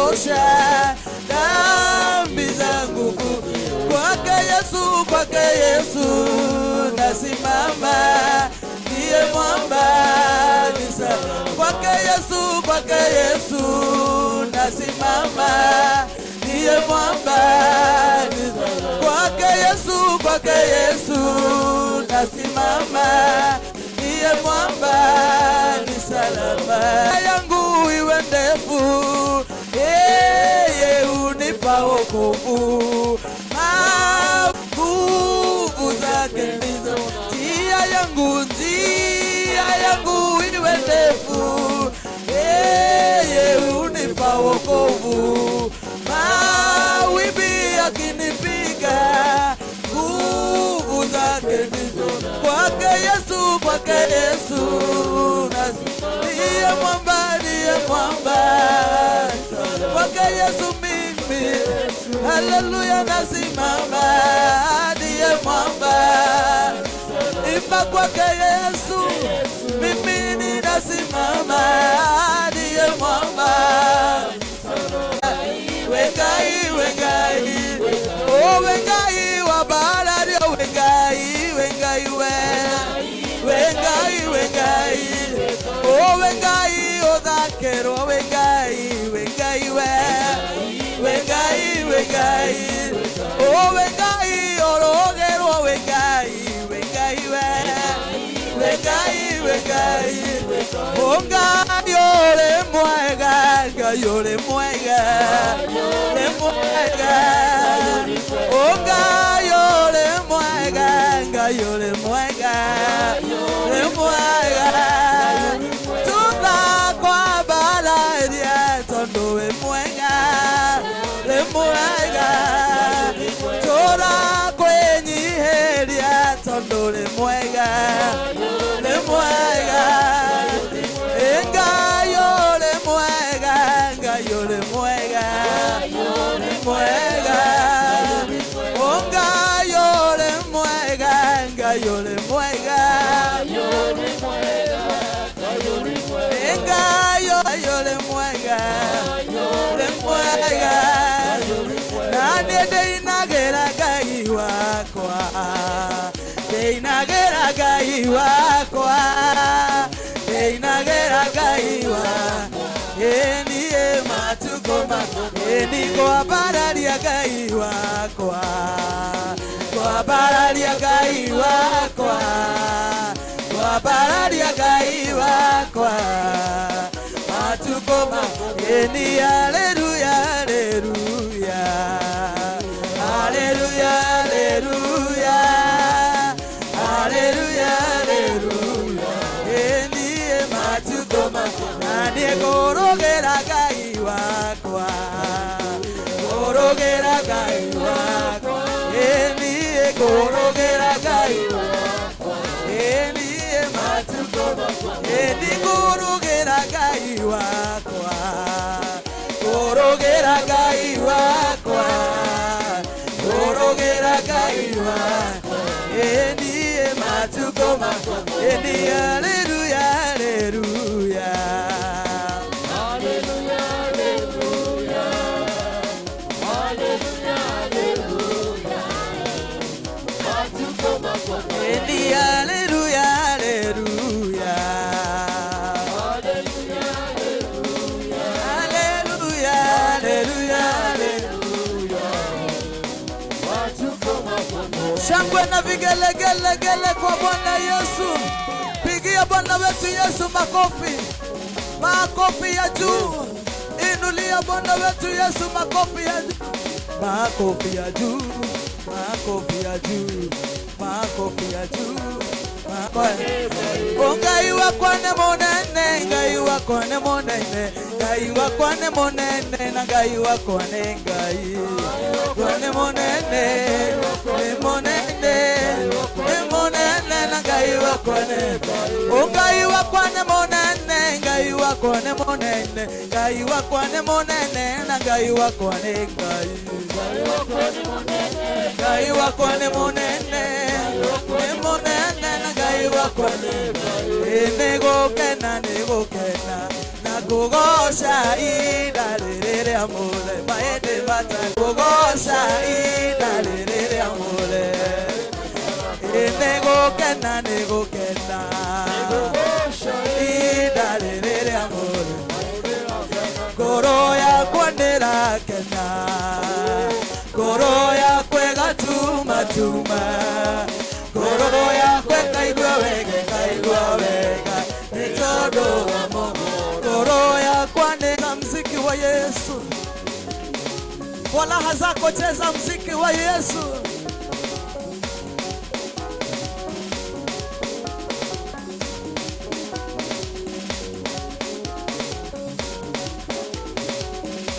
kuosha dhambi zangu. Kwake Yesu, kwake Yesu nasimama, ndiye mwamba nisa. Kwake Yesu, kwake Yesu nasimama, ndiye mwamba nisa. Kwake Yesu, kwake Yesu nasimama, ndiye mwamba ni salama. Yangu iwe ndefu, yeye hunipa wokovu. Nguvu zake ndizo njia yangu iwe ndefu, yeye hunipa wokovu. Mawimbi yakinipiga, nguvu zake ndizo. Kwake Yesu, kwake Yesu ndiye mwamba, ndiye mwamba. Kwake Yesu mimi, haleluya, nasimama, ndiye mwamba. Imba kwake Yesu, mimi ninasimama, ndiye mwamba. Wengai, wengai, oh wengai wa balari, oh wengai, wengai we, wengai, wengai, oh wengai, othakero, wengai, wengai we, wengai, wengai, oh wengai, orogerwo, wengai, wengai we, wengai, wengai, oh Ngai ũrĩ mwega, Ngai ũrĩ mwega, ũrĩ mwega, oh Ngai ũrĩ mwega, Ngai ũrĩ mwega, ũrĩ mwega, tũthakwambararia tondũ wĩ mwega, ũrĩ mwega, tũrakwĩnyihĩria tondũ ũrĩ mwega, ũrĩ mwega, Ngai ũrĩ mwega, Ngai ũrĩ mwega, ũrĩ mwega, oh Ngai ũrĩ mwega, Ngai ũrĩ mwega, Ngai ũrĩ mwega, ũrĩ mwega, na niĩ ndĩinagĩra Ngai wakwa, ndĩinagĩra Ngai wakwa, ndĩinagĩra Ngai wakwa, niĩ matukũ ma ĩni ngwambararia Ngai wakwa, ngwambararia Ngai wakwa, ngwambararia Ngai wakwa, matukũ ma ĩni haleluya, haleluya, haleluya, haleluya, haleluya, haleluya, ĩniĩ matukũ ma na niĩ ngũrũgĩra Ngai wakwa, ngũrũgĩra Ngai wakwa, ĩniĩ ngũrũgĩra Ngai wakwa, ĩniĩ matukũ ĩni ngũrũgĩra Ngai wakwa, ngũrũgĩra Ngai wakwa, ngũrũgĩra Ngai wakwa, ĩniĩ matukũ makwa, ĩni haleluya, haleluya. Hallelujah, hallelujah. Hallelujah, hallelujah. Matukũ makwa. Ĩni haleluya, haleluya. Hallelujah, hallelujah. Haleluya, haleluya, haleluya. Matukũ makwa. Shangwe na vigelegele kwa Bwana Yesu. Pigia Bwana wetu Yesu makofi, makofi ya juu. Inulia Bwana wetu Yesu makofi ya juu, makofi ya juu, makofi ya juu, makofi ya juu. Oh, Ngai wakwa nĩ mũnene, Ngai wakwa nĩ mũnene, Ngai wakwa nĩ mũnene, na Ngai wakwa nĩ Ngai wakwa nĩ mũnene, nĩ mũnene, nĩ mũnene, na Ngai wakwa nĩ. Oh, Ngai wakwa nĩ mũnene, Ngai wakwa nĩ mũnene, Ngai wakwa nĩ mũnene, na Ngai wakwa nĩ Ngai. Ngai wakwa nĩ mũnene, nĩ mũnene, na Ngai wakwa nĩ. Nĩ gũkena, nĩ gũkena na Kugoca ina rĩrĩ rĩamũre maĩndĩ mata kugoca ina rĩrĩ rĩamũre nĩgũkena nĩgũkena ina rĩrĩ rĩamũre ngoro yakwa nĩrakena ngoro yakwa ĩgatumatuma ngoro yakwa ĩkaigua wega ĩkaigua wega nĩ tondũ wa Mungu ngoro yakwa nĩ mziki wa Yesu. Kwa raha zako cheza mziki wa Yesu.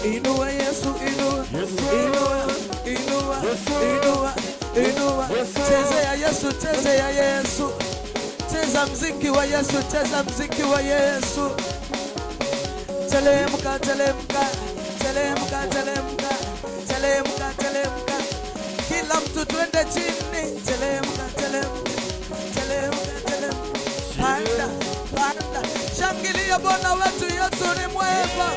Inua Yesu, inua, inua, inua, inua, inua. Chezea Yesu, chezea Yesu. Cheza mziki wa Yesu, cheza mziki wa Yesu. Telemka, telemka, telemka, telemka, telemka, telemka. Kila mtu twende chini. Telemka, telemka, telemka, telemka. Panda, panda. Shangilia Bwana wetu Yesu ni mwema.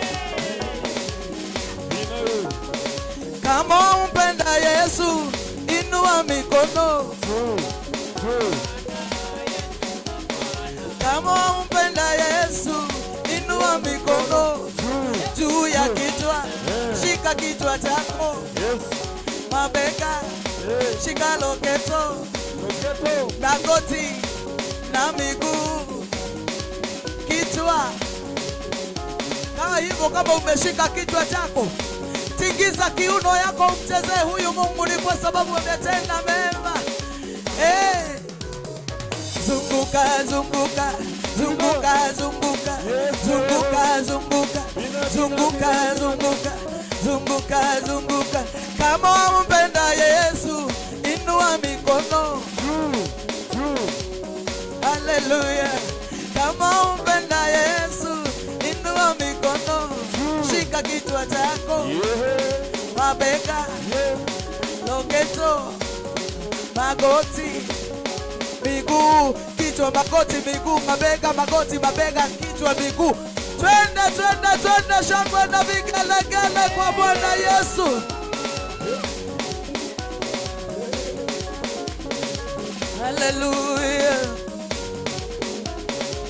Kama umpenda Yesu, inua mikono. Kama umpenda Yesu, inua mikono juu ya kichwa, shika kichwa chako, mabega, shika loketo, magoti na miguu, kichwa. Kama hivyo, kama umeshika kichwa chako, tingiza kiuno yako, umchezee huyu Mungu, ni kwa sababu ametenda mema. Hey. Zunguka, zunguka, zunguka, zunguka, zunguka, zunguka, zunguka, zunguka, zunguka, zunguka. Kama umpenda Yesu, inua mikono. Haleluya. Kama umpenda Yesu, inua mikono. Shika kichwa chako, mabega, loketo, magoti, miguu, kichwa, magoti, miguu, mabega, magoti, mabega, kichwa, miguu. Twende, twende, twende, shangwe na vigelegele kwa Bwana Yesu. Haleluya.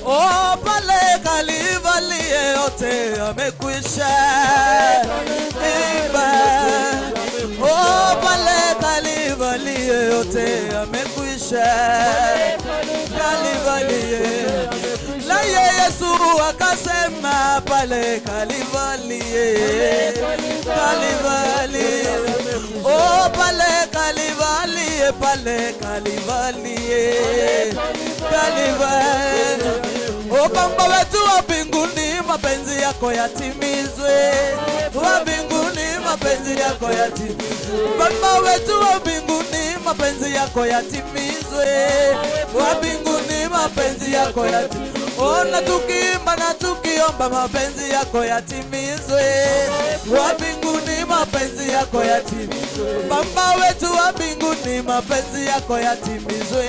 Oh, pale Kalvari yote yamekwisha. Imba. Oh, pale Kalvari yote yamekwisha. Kalvari. Naye Yesu akasema pale Kalvari. Kalvari. Oh, pale Kalvari, pale Kalvari. Kalvari. Oh, Baba wetu wa mbinguni, mapenzi yako yatimizwe. Wa mbinguni, mapenzi yako yatimizwe. Baba wetu wa mbinguni, mapenzi yako yatimizwe. Wa mbinguni, mapenzi yako yatimizwe. Oh, na tukiimba na tukiomba, mapenzi yako yatimizwe. Wa mbinguni, mapenzi yako yatimizwe. Baba wetu wa mbinguni, mapenzi yako yatimizwe.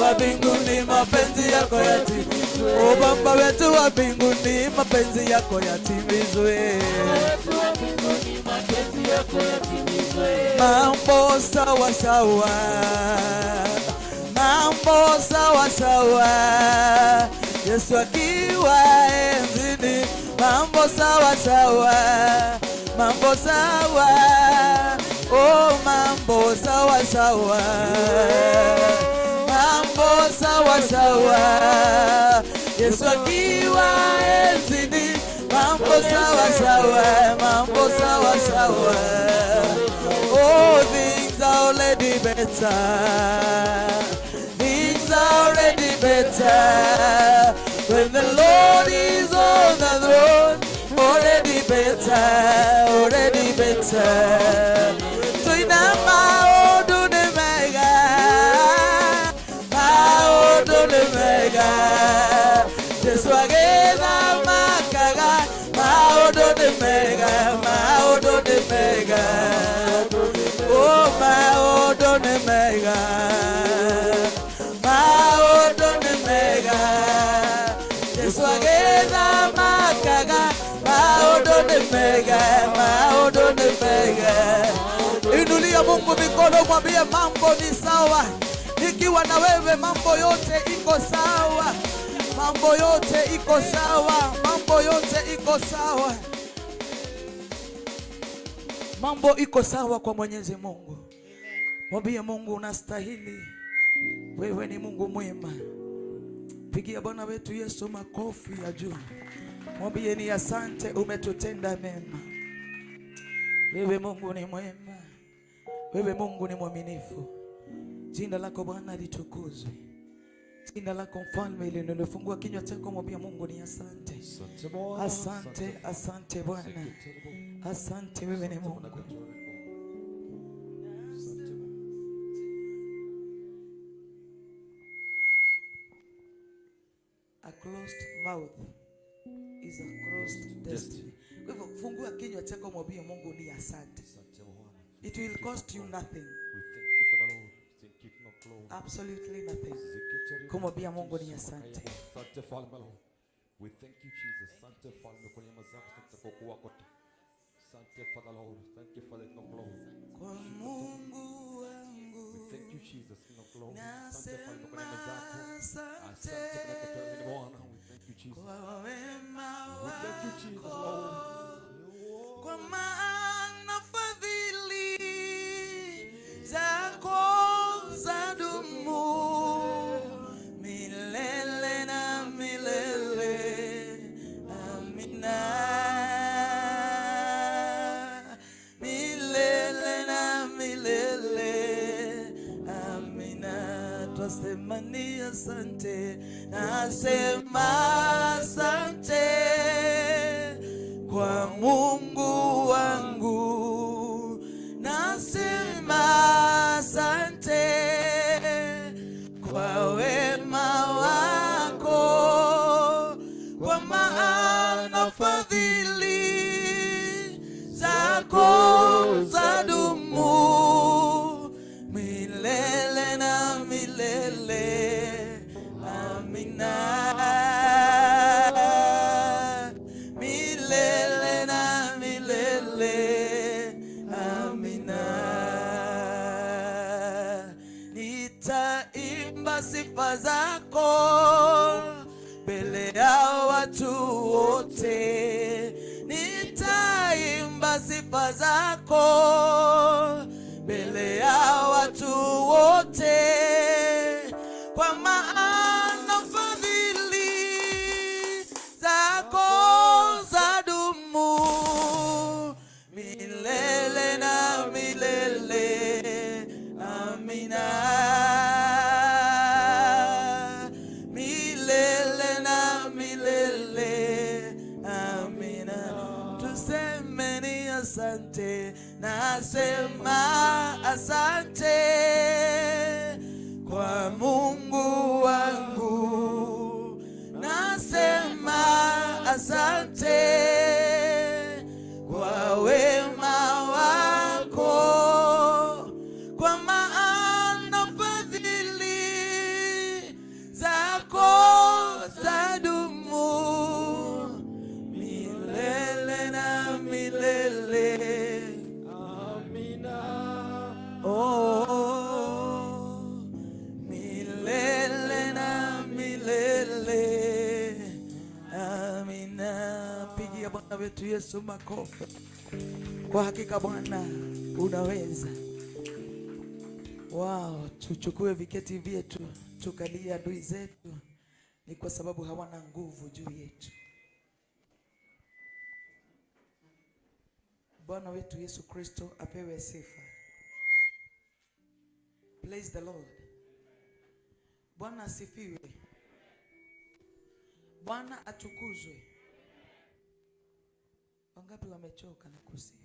Wa mbinguni, mapenzi yako yatimizwe. Oh, Baba wetu wa mbinguni, mapenzi yako yatimizwe. Mambo sawa sawa, mambo sawa sawa, Yesu akiwa enzini, mambo sawa sawa, mambo sawa, oh, mambo sawa sawa, mambo sawa sawa, Yesu akiwa enzini, mambo sawa sawa, mambo sawa sawa. Oh, things are already better. Things are already better. When the Lord is on the throne, already better, already better. Tuina maũndũ nĩ mega, maũndũ nĩ mega. Jesu agĩthamakaga, maũndũ nĩ mega, maũndũ nĩ mega. Oh, maũndũ nĩ mega, maũndũ nĩ mega. Jesu agĩthamakaga. mega, maũndũ nĩ mega. Inulia Mungu mikono, mwambie mambo ni sawa. Nikiwa na wewe mambo yote iko sawa, mambo yote iko sawa, mambo yote iko sawa, mambo iko sawa kwa Mwenyezi Mungu. Mwambie Mungu unastahili, wewe ni Mungu mwema. Pigia Bwana wetu Yesu makofi ya juu, mwambie ni asante, umetutenda mema. Wewe Mungu ni mwema, wewe Mungu ni mwaminifu. Jina lako Bwana litukuzwe, jina lako Mfalme liinuliwe. Kinywa chako, mwambie Mungu ni asante, asante, asante Bwana, asante, wewe ni Mungu. A closed mouth is a crossed destiny. Kwa hivyo fungua kinywa chako, mwambie Mungu ni asante. It will cost you nothing. Absolutely nothing. Kumwambia Mungu ni asante. Asante Falme. We thank you, Jesus. Asante Falme kwa neema zako, asante kwa ukuu wako. Asante Father Lord. Thank you, Father King of Glory. Kwa Mungu wangu We thank you, Jesus, King of Glory. Asante Falme kwa neema zako. nasema Asante kwa asante Bwana. We thank you, Jesus. kwa wema We thank you, Jesus, wako, Lord. kwa maana fadhili zako zadumu milele na milele. Amina. Milele na milele. Amina. Twasema ni asante, nasema asante kwa Mungu wangu, nasema asante kwa wema wako, kwa maana fadhili zako zadumu milele na milele. Amina. Milele na milele. Amina. Nitaimba sifa zako mbele ya watu wote, nitaimba sifa zako mbele ya watu wote, kwa maana fadhili zako zadumu milele na milele. Amina. Milele na milele. Amina. Tuseme ni asante, nasema asante kwa Mungu wangu, nasema asante kwa wema wako, kwa maana fadhili zako zadumu milele na milele. Amina. Oh, milele na milele. Amina. Pigia Bwana wetu Yesu makofi. Kwa hakika Bwana unaweza. Wow, tuchukue viketi vyetu tukalie adui zetu, ni kwa sababu hawana nguvu juu yetu. Bwana wetu Yesu Kristo apewe sifa. Praise the Lord. Bwana asifiwe. Bwana atukuzwe. Wangapi wamechoka na kusifu?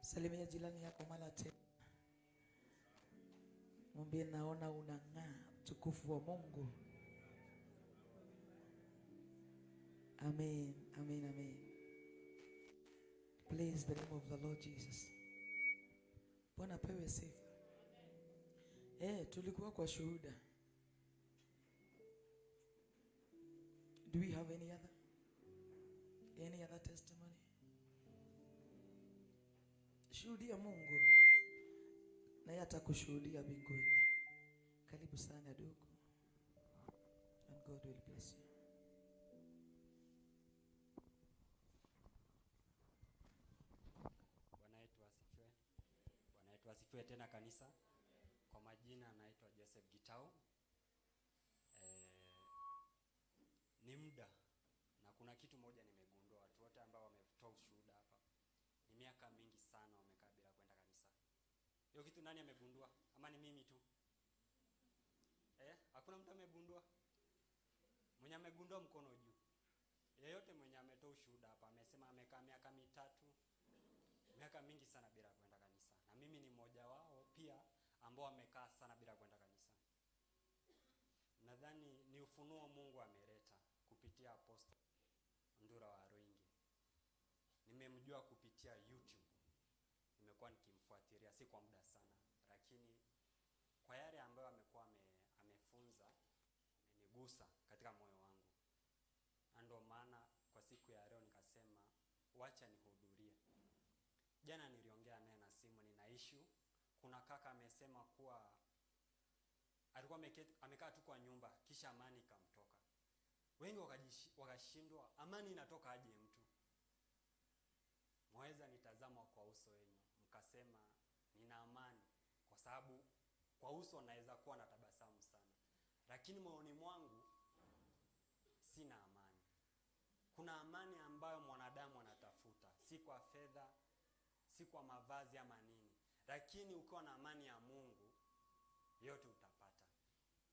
Salimia jirani yako mara tena. Mwambie naona unang'aa utukufu wa Mungu. Amen, amen, amen. Praise the name of the Lord Jesus. Bwana apewe sifa. Tulikuwa kwa shuhuda. Do we have any other testimony? Shuhudia Mungu naye atakushuhudia mbinguni. Karibu sana, ndugu, and God will bless you. Bwana yetu asifiwe. Bwana yetu asifiwe tena, kanisa. Kwa majina naitwa Joseph Gitau. Ni muda na kuna kitu moja nimegundua, watu wote ambao wametoa ushuhuda hapa ni miaka mingi sana wamekaa bila kwenda kanisa. Hiyo kitu nani amegundua? Ama ni mimi tu? Hakuna mtu amegundua? Mwenye amegundua mkono juu. Yeyote mwenye ametoa ushuhuda hapa amesema amekaa miaka 3, miaka mingi sana bila kwenda kanisa. Na mimi ni mmoja wao pia ambao amekaa sana bila kwenda kanisa. Nadhani ni ufunuo Mungu ameleta kupitia Apostle Ndura Waruinge. Nimemjua kupitia YouTube. Nimekuwa nikimfuatilia si kwa muda sana, lakini kwa yale ambayo amekuwa amefunza amenigusa katika moyo wangu. Na ndio maana kwa siku ya leo nikasema wacha nihudhurie. Jana niliongea naye na simu, nina issue. Kuna kaka amesema kuwa alikuwa amekaa tu kwa nyumba kisha amani ikamtoka. Wengi wakashindwa amani inatoka aje mtu. Mwaweza nitazama kwa uso wenu mkasema nina amani, kwa sababu kwa uso naweza kuwa na tabasamu sana, lakini moyoni mwangu sina amani. Kuna amani ambayo mwanadamu anatafuta, si kwa fedha, si kwa mavazi ama nini, lakini ukiwa na amani ya Mungu yote utapata.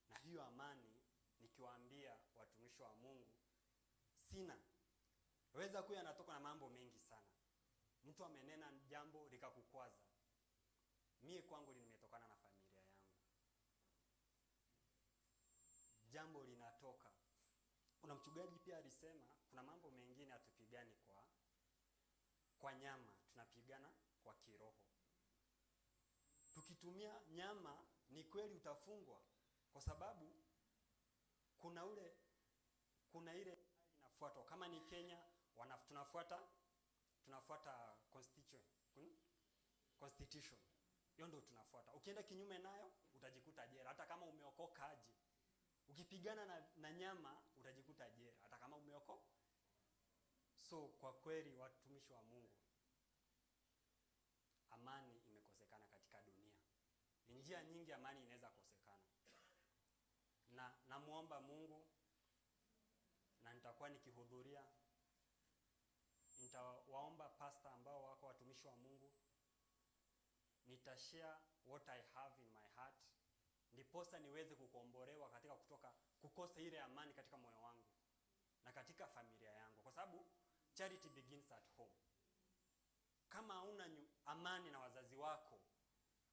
Na hiyo amani nikiwaambia watumishi wa Mungu sina. Weza kuwa yanatoka na mambo mengi sana. Mtu amenena jambo likakukwaza. Mie kwangu limetokana na familia yangu. Jambo linatoka. Kuna mchungaji pia alisema kuna mambo mengine hatupigani kwa nyama, tunapigana kwa kiroho. Tukitumia nyama ni kweli utafungwa, kwa sababu kuna ile hali inafuatwa. Kama ni Kenya, tunafuata constitution. Hiyo ndio tunafuata. Ukienda kinyume nayo utajikuta jela, hata kama umeokoka aje. Ukipigana na nyama utajikuta jela, hata kama umeokoka. So kwa kweli watumishi wa Mungu, amani imekosekana katika dunia. Ni njia nyingi amani inaweza kosekana. Na namuomba Mungu, na nitakuwa nikihudhuria, nitawaomba pastor ambao wako watumishi wa Mungu, nitashare what I have in my heart, ndiposa niweze kukombolewa katika kutoka kukosa ile amani katika moyo wangu na katika familia yangu, kwa sababu charity begins at home. Kama hauna amani na wazazi wako,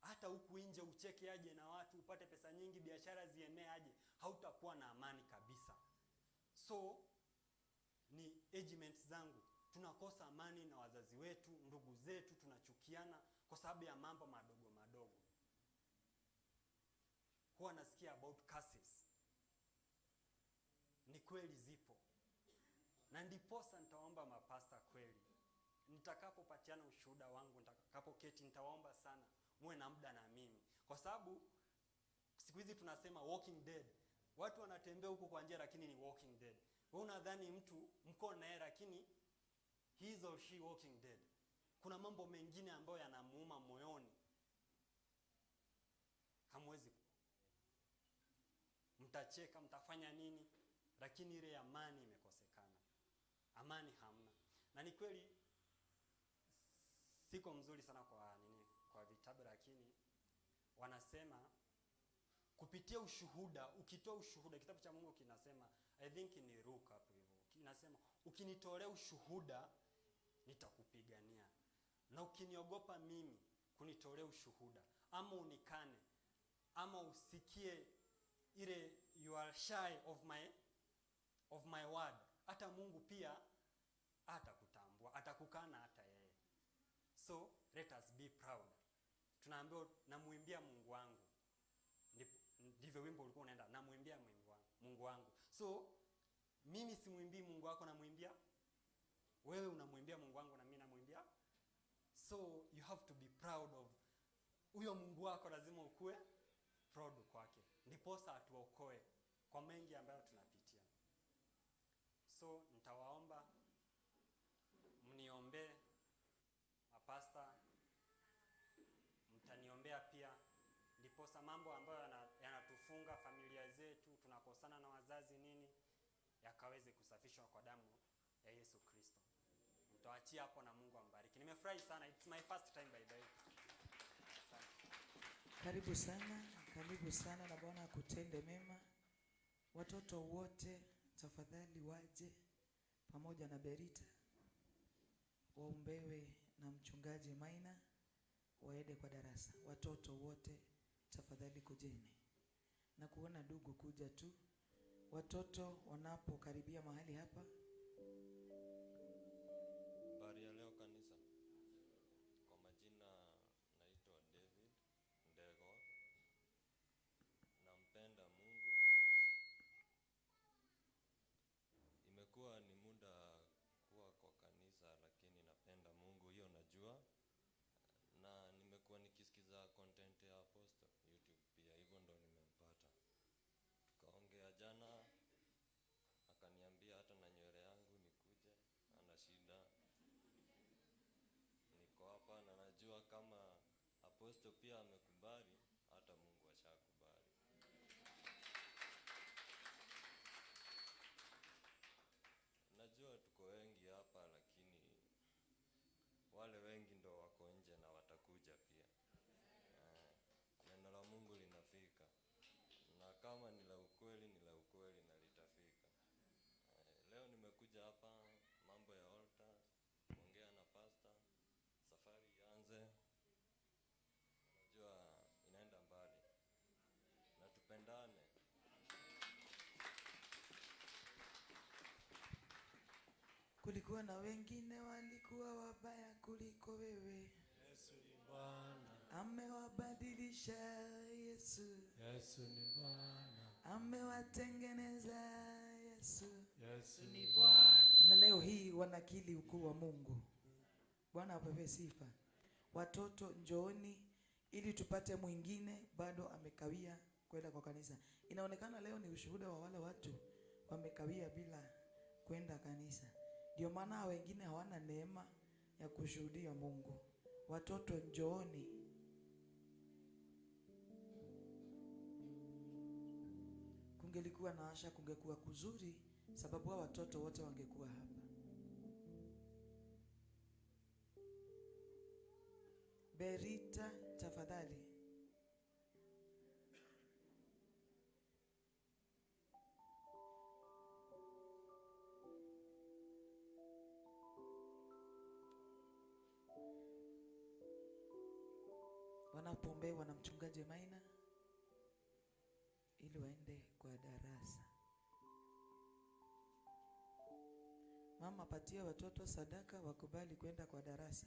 hata huku nje ucheke aje na watu, upate pesa nyingi, biashara zienee aje, hautakuwa na amani kabisa. So ni arguments zangu, tunakosa amani na wazazi wetu, ndugu zetu, tunachukiana kwa sababu ya mambo madogo madogo. Huwa nasikia about curses. Ni kweli zipo. Na ndiposa nitaomba mapasta kweli, nitakapopatiana ushuhuda wangu, nitakapoketi, nitawaomba sana muwe na muda na mimi, kwa sababu siku hizi tunasema walking dead. Watu wanatembea huko kwa njia lakini ni walking dead. Wewe unadhani mtu mko naye lakini he is or she walking dead. Kuna mambo mengine ambayo yanamuuma moyoni, hamwezi, mtacheka, mtafanya nini, lakini ile amani imekosekana. Amani hamna. Na ni kweli siko mzuri sana kwa vitabu, lakini wanasema kupitia ushuhuda, ukitoa ushuhuda, kitabu cha Mungu kinasema, I think ni Luka hapo hivyo, kinasema ukinitolea ushuhuda nitakupigania, na ukiniogopa mimi kunitolea ushuhuda, ama unikane, ama usikie ile you are shy of my word, hata Mungu pia atakutambua, atakukana hata yeye. So let us be proud. Tunaambiwa namuimbia Mungu wangu. Ndivyo wimbo ulikuwa unaenda, namuimbia Mungu wangu. So Mimi simwimbii Mungu wako, namwimbia wewe. Unamwimbia Mungu wangu na mimi namwimbia. So you have to be proud of huyo Mungu wako, lazima ukue proud kwake, ndiposa atuokoe kwa mengi ambayo tunapitia. So nitawaomba mniombee, mapasta mtaniombea pia, ndiposa mambo ambayo yanatufunga familia zetu, tunakosana na wazazi nini, yakaweze kusafishwa kwa damu ya Yesu Kristo. Nitawaachia hapo na Mungu ambariki. Nimefurahi sana. It's my first time, by the way. Asante. Karibu sana, karibu sana na Bwana akutende mema. Watoto wote tafadhali waje pamoja na Berita waombewe na mchungaji Maina waende kwa darasa. Watoto wote tafadhali kujeni. Na kuona ndugu kuja tu. Watoto wanapokaribia mahali hapa. Habari ya leo kanisa. Kwa majina naitwa David Ndego. Nampenda Mungu. Imekuwa ni muda kuwa kwa kanisa, lakini napenda Mungu, hiyo najua. Na nimekuwa nikisikiza content ya Apostle YouTube pia, hivyo ndo nimempata. Tukaongea jana, akaniambia hata na nywele yangu nikuje, ana shida. Niko hapa na najua kama Apostle pia amekubali, hata Mungu ashakubali. Najua tuko wengi hapa, lakini wale wengi ndo wako nje na watakuja pia. Neno la Mungu linafika, na kama ni la ukweli ni la ukweli na litafika. Leo nimekuja hapa mambo ya altar, kuongea na pastor, safari ianze. Najua inaenda mbali na tupendane. Kulikuwa na wengine walikuwa wabaya kuliko wewe. Yesu ni Bwana. Amewabadilisha Yesu. Yesu ni Bwana. Amewatengeneza Yesu. Yesu ni Bwana. Na leo hii wanakili ukuu wa Mungu. Bwana apewe sifa. Watoto njooni ili tupate mwingine bado amekawia kwenda kwa kanisa. Inaonekana leo ni ushuhuda wa wale watu wamekawia bila kwenda kanisa. Ndio maana wengine hawana neema ya kushuhudia Mungu. Watoto njooni. Kungelikuwa na Asha kungekuwa kuzuri, sababu hao watoto wote wangekuwa hapa. Berita tafadhali. Wanapoombewa na mchungaji Maina ili waende kwa darasa. Mama, patia watoto sadaka wakubali kwenda kwa darasa.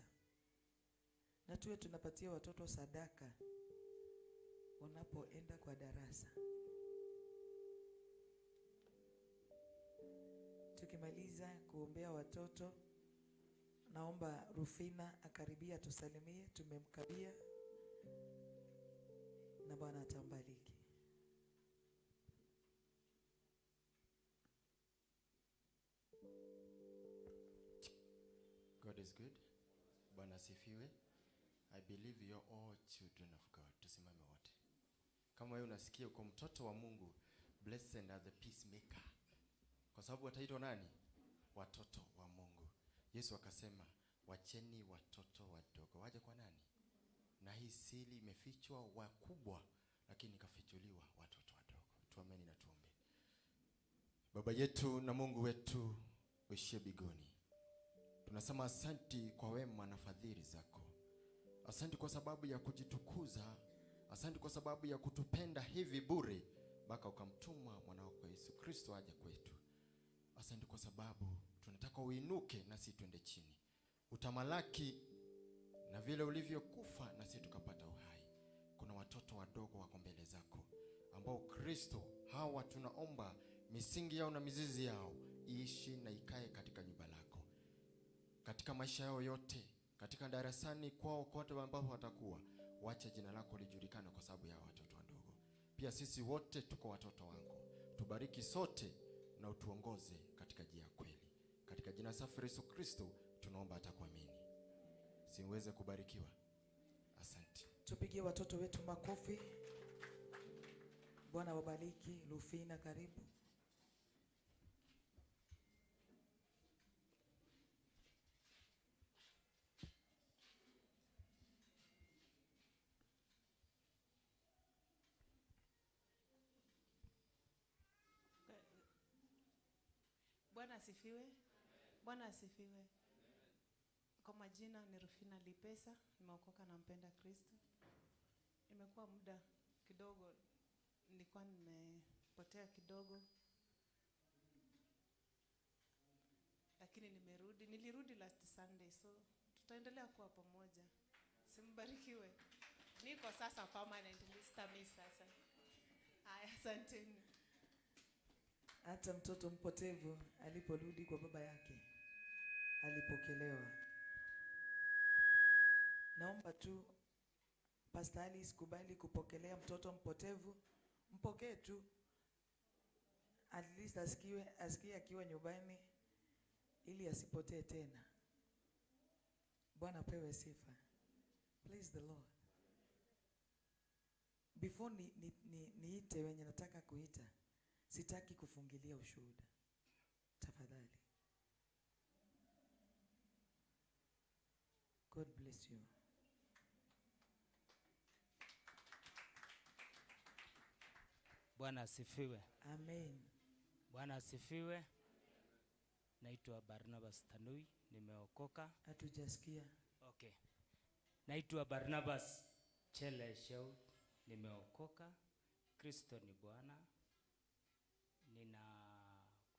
Na tuwe tunapatia watoto sadaka wanapoenda kwa darasa. Tukimaliza kuombea watoto, naomba Rufina akaribia tusalimie, tumemkabia na Bwana atambariki. God is good. Bwana asifiwe. I believe you're all children of God. Tusimame wote. Kama wewe unasikia uko mtoto wa Mungu, blessed are the peacemaker. Kwa sababu wataitwa nani? Watoto wa Mungu. Yesu akasema, wacheni watoto wadogo waje kwa nani? Na hii siri imefichwa wakubwa, lakini ikafichuliwa watoto wadogo. Tuamini na tuombe. Baba yetu na Mungu wetu uishie mbinguni, tunasema asanti kwa wema na fadhili zako. Asanti kwa sababu ya kujitukuza. Asanti kwa sababu ya kutupenda hivi bure mpaka ukamtuma mwana wako Yesu Kristo aje kwetu. Asante kwa sababu tunataka uinuke na sisi twende chini. Utamalaki na vile ulivyokufa na sisi tukapata uhai. Kuna watoto wadogo wako mbele zako ambao Kristo hawa tunaomba misingi yao na mizizi yao iishi na ikae katika nyumba lako, katika maisha yao yote, katika darasani kwao kote ambapo watakuwa, wacha jina lako lijulikane kwa sababu ya watoto wadogo. Pia sisi wote tuko watoto wako, tubariki sote na utuongoze katika njia ya kweli. Katika jina safi Yesu Kristo tunaomba hata kuamini. Siweze kubarikiwa. Asante. Tupigie watoto wetu makofi. Bwana wabariki. Lufina, karibu. Bwana asifiwe. Bwana asifiwe. Kwa majina ni Rufina Lipesa, nimeokoka na mpenda Kristo. Imekuwa muda kidogo, nilikuwa nimepotea kidogo, lakini nimerudi. Nilirudi last Sunday, so tutaendelea kuwa pamoja. Simbarikiwe. Niko sasa permanent, sitamiss sasa. Haya, asanteni. Hata mtoto mpotevu aliporudi kwa baba yake alipokelewa. Naomba tu Pastor Alice kubali kupokelea mtoto mpotevu, mpokee tu, at least asikie akiwa nyumbani ili asipotee tena. Bwana apewe sifa. Praise the Lord. Before niite wenye nataka kuita, sitaki kufungilia ushuhuda. Tafadhali. God bless you. Bwana asifiwe. Amen. Bwana asifiwe. Naitwa Barnabas Tanui, nimeokoka. Hatujasikia. Okay. Naitwa Barnabas Chele Sheu, nimeokoka. Kristo ni Bwana.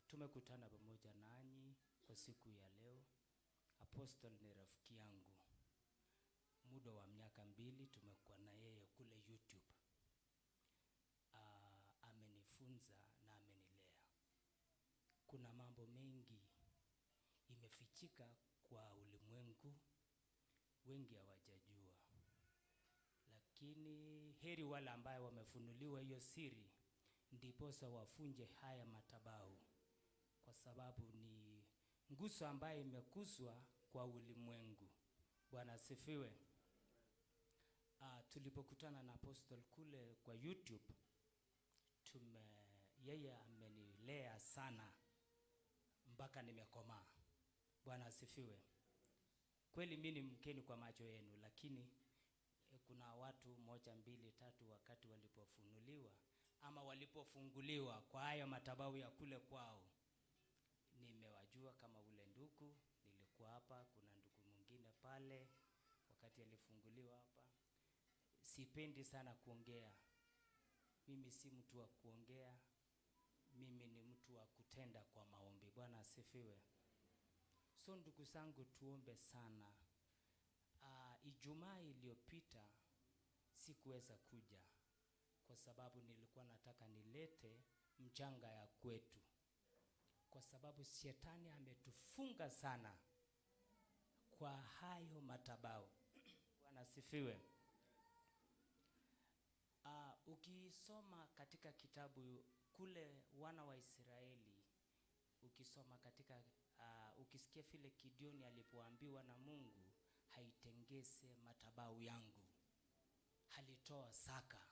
Tumekutana pamoja nanyi kwa siku ya leo. Apostle ni rafiki yangu. Muda wa miaka 2 tumekuwa na yeye kule YouTube. Amenifunza na amenilea. Kuna mambo mengi imefichika kwa ulimwengu, wengi hawajajua. Lakini heri wale ambao wamefunuliwa hiyo siri, ndiposa wafunje haya madhabahu, kwa sababu ni nguzo ambayo imekuswa kwa ulimwengu. Bwana asifiwe. Tulipokutana na Apostle kule kwa YouTube, yeye amenilea sana mpaka nimekomaa. Bwana asifiwe. Kweli mimi ni mkeni kwa macho yenu, lakini kuna watu 1, 2, 3 wakati walipofunuliwa ama walipofunguliwa kwa hayo madhabahu ya kule kwao, nimewajua kama ule ndugu. Nilikuwa hapa, kuna ndugu mwingine pale wakati alifunguliwa hapa. Sipendi sana kuongea. Mimi si mtu wa kuongea. Mimi ni mtu wa kutenda kwa maombi. Bwana asifiwe. So ndugu zangu, tuombe sana. Ijumaa iliyopita sikuweza kuja kwa sababu nilikuwa nataka nilete mchanga ya kwetu, kwa sababu shetani ametufunga sana kwa hayo madhabahu. Bwana asifiwe. Ukisoma katika kitabu kule wana wa Israeli, ukisoma katika ukisikia vile Gideoni alipoambiwa na Mungu haitengeze madhabahu yangu, alitoa saka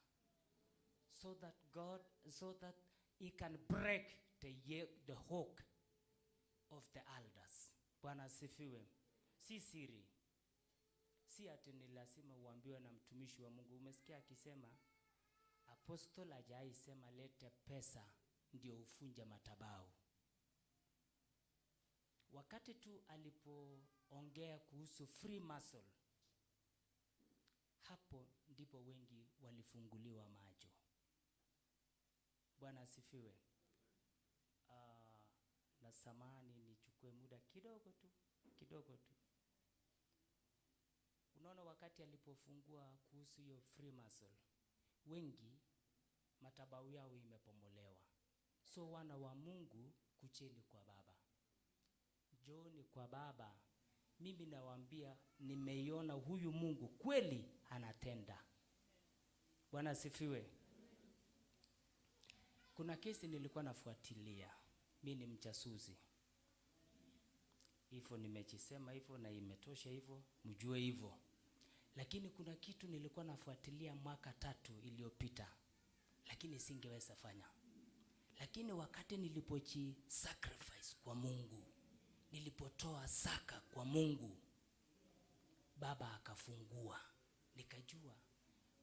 so that God, so that he can break the hook of the elders. Bwana asifiwe. Si siri, si ati ni lazima uambiwe na mtumishi wa Mungu. Umesikia akisema Apostle hajai sema lete pesa ndio ufunje madhabahu. Wakati tu alipoongea kuhusu Freemason, hapo ndipo wengi walifunguliwa macho. Bwana asifiwe. Na samahani nichukue muda kidogo tu, kidogo tu. Unaona wakati alipofungua kuhusu hiyo Freemason, wengi madhabahu yao imepomolewa. So wana wa Mungu, kucheni kwa Baba. kwa Baba, mimi nawaambia nimeiona huyu Mungu kweli anatenda. Bwana asifiwe. Kuna kesi nilikuwa nafuatilia. Mimi ni mjasusi. Hivyo nimejisema hivyo na imetosha hivyo, mjue hivyo. Lakini kuna kitu nilikuwa nafuatilia mwaka 3 iliyopita, lakini singeweza fanya. Lakini wakati nilipoji sacrifice kwa Mungu, nilipotoa saka kwa Mungu, Baba akafungua. Nikajua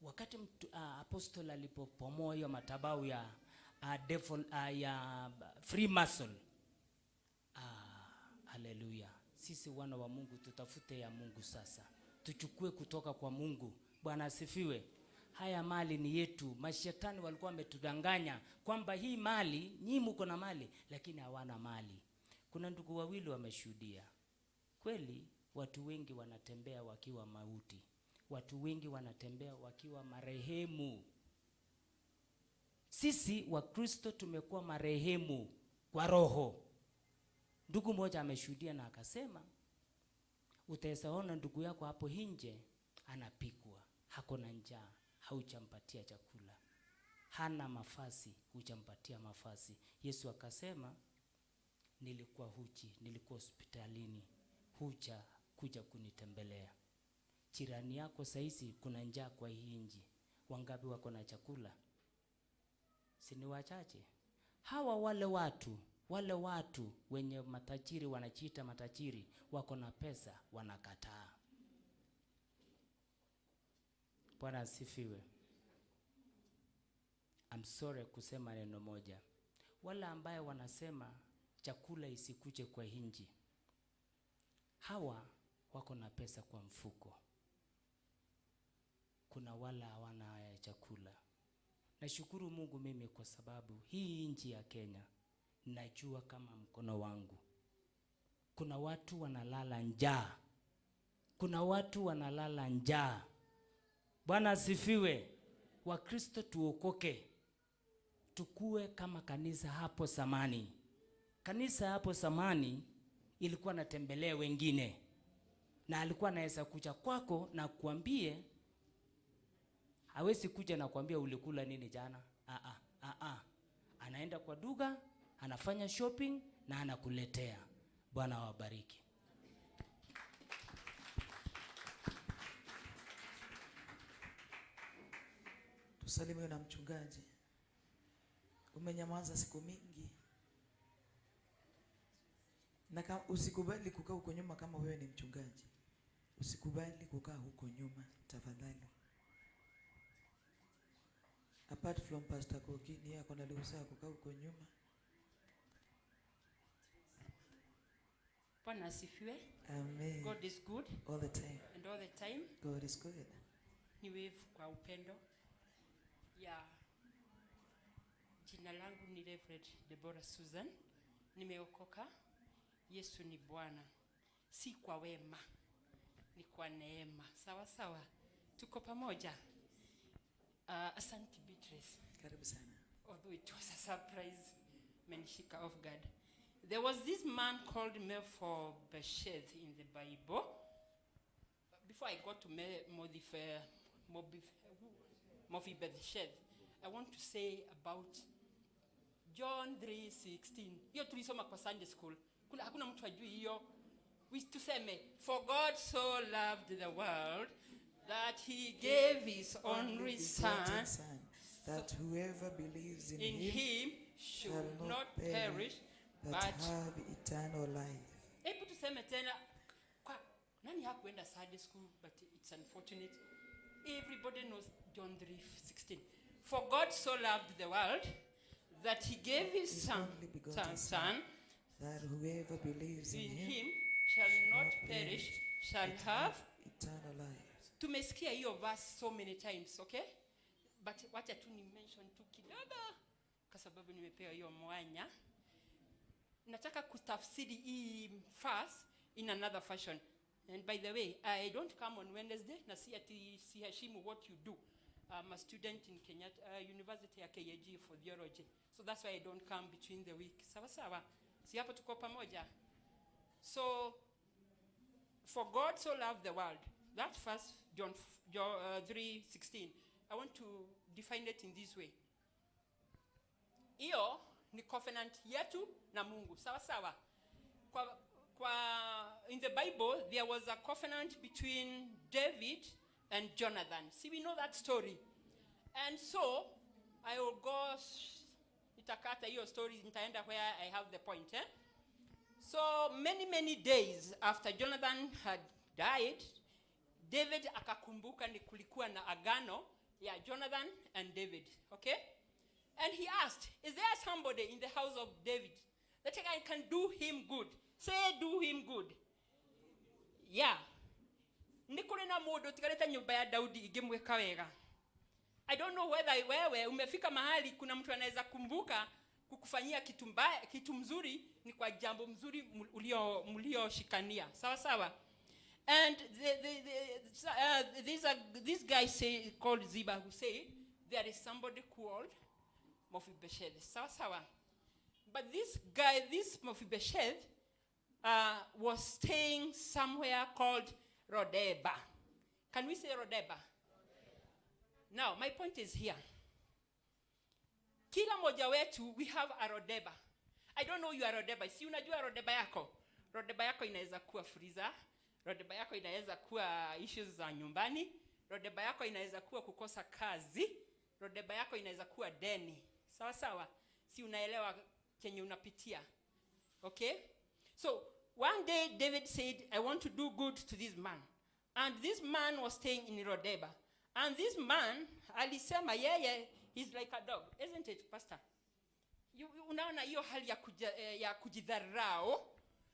wakati apostle alipopomoa hiyo madhabahu ya devil, ya Freemason. Haleluya. Sisi wana wa Mungu tutafute ya Mungu sasa. Tuchukue kutoka kwa Mungu. Bwana asifiwe. Haya mali ni yetu. Mashetani walikuwa wametudanganya kwamba hii mali, nyinyi mko na mali, lakini hawana mali. Kuna ndugu wawili wameshuhudia. Kweli watu wengi wanatembea wakiwa mauti. Watu wengi wanatembea wakiwa marehemu. Sisi Wakristo tumekuwa marehemu kwa roho. Ndugu mmoja ameshuhudia na akasema, utaweza ona ndugu yako hapo nje anapikwa, hako na njaa, haujampatia chakula, hana mafasi, hujampatia mafasi. Yesu akasema, nilikuwa huchi, nilikuwa hospitalini, huja kuja kunitembelea. Jirani yako saizi kuna njaa kwa hii nchi, wangapi wako na chakula? Si ni wachache? Hawa wale watu wenye matajiri, wanajiita matajiri, wako na pesa, wanakataa. Bwana asifiwe. I'm sorry kusema neno moja. Wale ambaye wanasema chakula isikuje kwa hinji, hawa wako na pesa kwa mfuko. Kuna wala hawana haya chakula. Nashukuru Mungu mimi kwa sababu hii nchi ya Kenya najua kama mkono wangu. Kuna watu wanalala njaa. Kuna watu wanalala njaa. Bwana asifiwe. Wakristo tuokoke. Tukue kama kanisa hapo zamani. Kanisa hapo zamani ilikuwa natembelea wengine. Na alikuwa anaweza kuja kwako na kuambie, hawezi kuja na kuambia ulikula nini jana. Anaenda kwa duka, anafanya shopping na anakuletea. Bwana awabariki. Tusalimiwe na mchungaji. Umenyamaza siku mingi. Na usikubali kukaa huko nyuma kama wewe ni mchungaji. Usikubali kukaa huko nyuma tafadhali. Apart from Pastor Koki, ni yako na ruhusa kukaa huko nyuma. Bwana asifiwe. Amen. God is good. All the time. And all the time. God is good. Ni wave kwa upendo. Ya jina langu ni Reverend Deborah Susan. Nimeokoka. Yesu ni Bwana. Si kwa wema, ni kwa neema. Sawa sawa. Tuko pamoja. Asante Beatrice. Karibu sana. Although it was a surprise, menishika off guard. There was this man called Mephibosheth in the Bible. Before I got to Mephibosheth, I want to say about John 3:16. Hiyo tulisoma kwa Sunday school. Kuna hakuna mtu ajui hiyo. We tuseme, for God so loved the world that he gave his only son, that whoever believes in him should not perish but have eternal life. Hebu tuseme tena, kwa nani hakuenda Sunday school, but it's unfortunate. Everybody knows John 3:16. For God so loved the world that he gave his son, that whoever believes in him shall not perish, shall have eternal life. Tumesikia hiyo verse so many times, okay? But wacha tu ni mention tu kidogo kwa sababu nimepewa hiyo mwanya. Nataka kutafsiri hii verse in another fashion. And by the way, I don't come on Wednesday na si ati siheshimu what you do. I'm a student in Kenyatta University ya KAG for theology. So that's why I don't come between the week. Sawa sawa. Si hapo tuko pamoja. So, for God so loved the world. That first John, John 3:16. I want to define it in this way. Hiyo ni covenant yetu na Mungu. Sawa sawa. Kwa in the Bible there was a covenant between David and Jonathan. See, we know that story. And so I will go, nitakata hiyo story, nitaenda where I have the point, eh? So many, many days after Jonathan had died, David akakumbuka ni kulikuwa na agano ya Jonathan and David, okay? And he asked, "Is there somebody in the house of David that I can do him good?" Say, "Do him good." Yeah. Nĩ kũrĩ na mũndũ ũtigarĩte nyũmba ya Daudi ingĩmwĩka wega? I don't know whether wewe umefika mahali kuna mtu anaweza kumbuka kukufanyia kitu mbaya, kitu mzuri ni kwa jambo mzuri mlioshikania. Sawa sawa. And this guy say, called Ziba, who said there is somebody called Mephibosheth. Sawa sawa. But this guy, this Mephibosheth, was staying somewhere called Rodeba. Can we say Rodeba? Now, my point is here. Kila mmoja wetu, we have a Rodeba. I don't know your Rodeba. Si unajua Rodeba yako? Rodeba yako inaweza kuwa freezer. Rodeba yako inaweza kuwa issues za nyumbani. Rodeba yako inaweza kuwa kukosa kazi. Rodeba yako inaweza kuwa deni. Sawa sawa. Si unaelewa chenye unapitia? Okay? So, one day David said, "I want to do good to this man." And this man was staying in Rodeba. And this man, alisema yeye, he's like a dog. Isn't it, Pastor? Unaona hiyo hali ya kujidharau.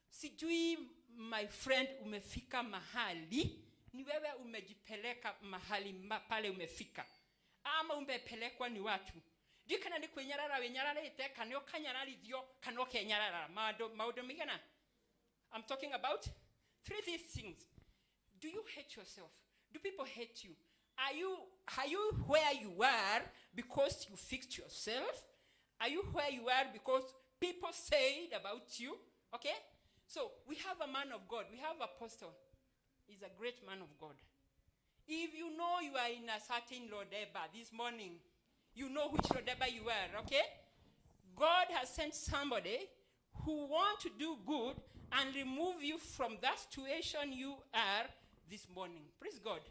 Sijui, my friend, umefika mahali, ni wewe umejipeleka mahali pale umefika. Ama umepelekwa ni watu. Ndiũ kana nĩ kwĩnyarara wĩnyararĩte, kana ũkanyararithio, kana ũkenyarara. Maũndũ maigana? I'm talking about three these things. Do you hate yourself? Do people hate you? Are you where you are because you fixed yourself? Are you where you are because people said about you? Okay? So we have a man of God. We have apostle. He's a great man of God. If you know you are in a certain Lodeba this morning, you know which Lodeba you are, okay? God has sent somebody who want to do good and remove you from that situation you are this morning. Praise God.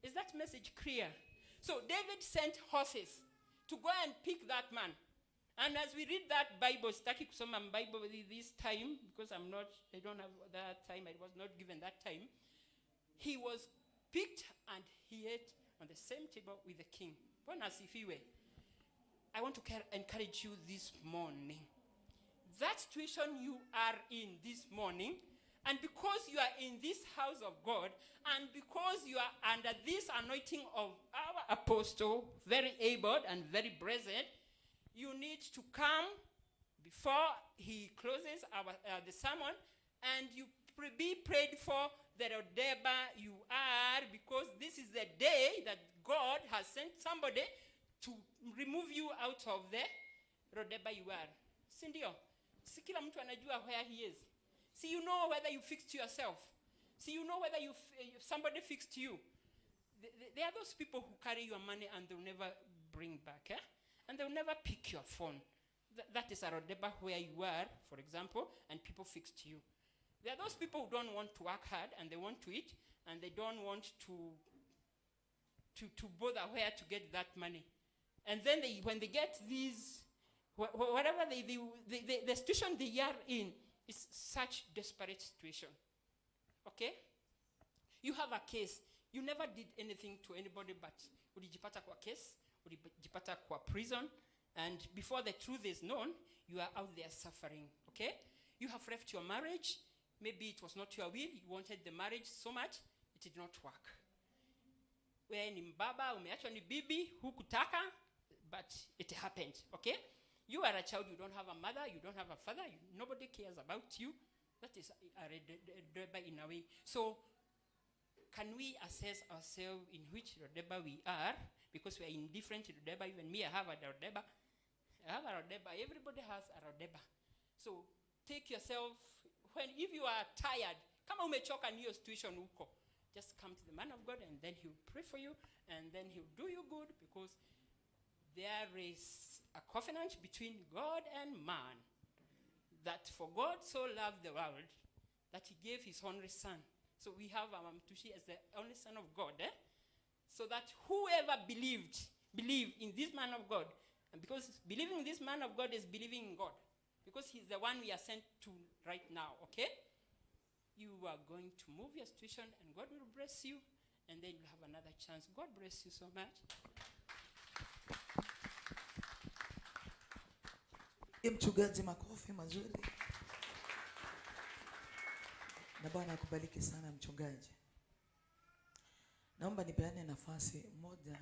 Is that message clear? So David sent horses to go and pick that man. And as we read that Bible, sitaki kusoma Bible this time because I don't have that time, I was not given that time. He was picked and he ate on the same table with the king. Bwana asifiwe. I want to encourage you this morning. That situation you are in this morning, and because you are in this house of God, and because you are under this anointing of our apostle, very able and very present, you need to come before he closes the sermon, and you be prayed for the Rodeba you are, because this is the day that God has sent somebody to remove you out of the Rodeba you are. Si ndio? Si kila mtu anajua where he is. See, you know whether you fixed yourself. See, you know whether if somebody fixed you. There are those people who carry your money and they'll never bring back. Eh? And they'll never pick your phone. That is a Rodeba where you are, for example, and people fixed you. There are those people who don't want to work hard and they want to eat and they don't want to bother where to get that money. And then when they get these, whatever the situation they are in is such desperate situation. Okay? You have a case. You never did anything to anybody, but ulijipata kwa case, ulijipata kwa prison, and before the truth is known, you are out there suffering. Okay? You have left your marriage. Maybe it was not your will. You wanted the marriage so much, it did not work. Wewe ni mbaba, umeachwa ni bibi, hukutaka, but it happened. Okay? You are a child, you don't have a mother, you don't have a father, nobody cares about you. That is a Rodeba in a way. So, can we assess ourselves in which Rodeba we are? Because we are in different Rodeba. Even me, I have a Rodeba. I have a Rodeba. Everybody has a Rodeba. So, take yourself When if you are tired, kama umechoka ni hiyo situation huko, just come to the man of God and then he'll pray for you and then he'll do you good, because there is a covenant between God and man, that for God so loved the world that he gave his only son. So we have our Mtushi as the only son of God, eh? So that whoever believe in this man of God, and because believing in this man of God is believing in God, because he's the one we are sent to right now, okay? You are going to move your situation and God will bless you, and then you'll have another chance. God bless you so much. Mchungaji, makofi mazuri. Na Bwana akubariki sana mchungaji. Naomba nipeane nafasi moja,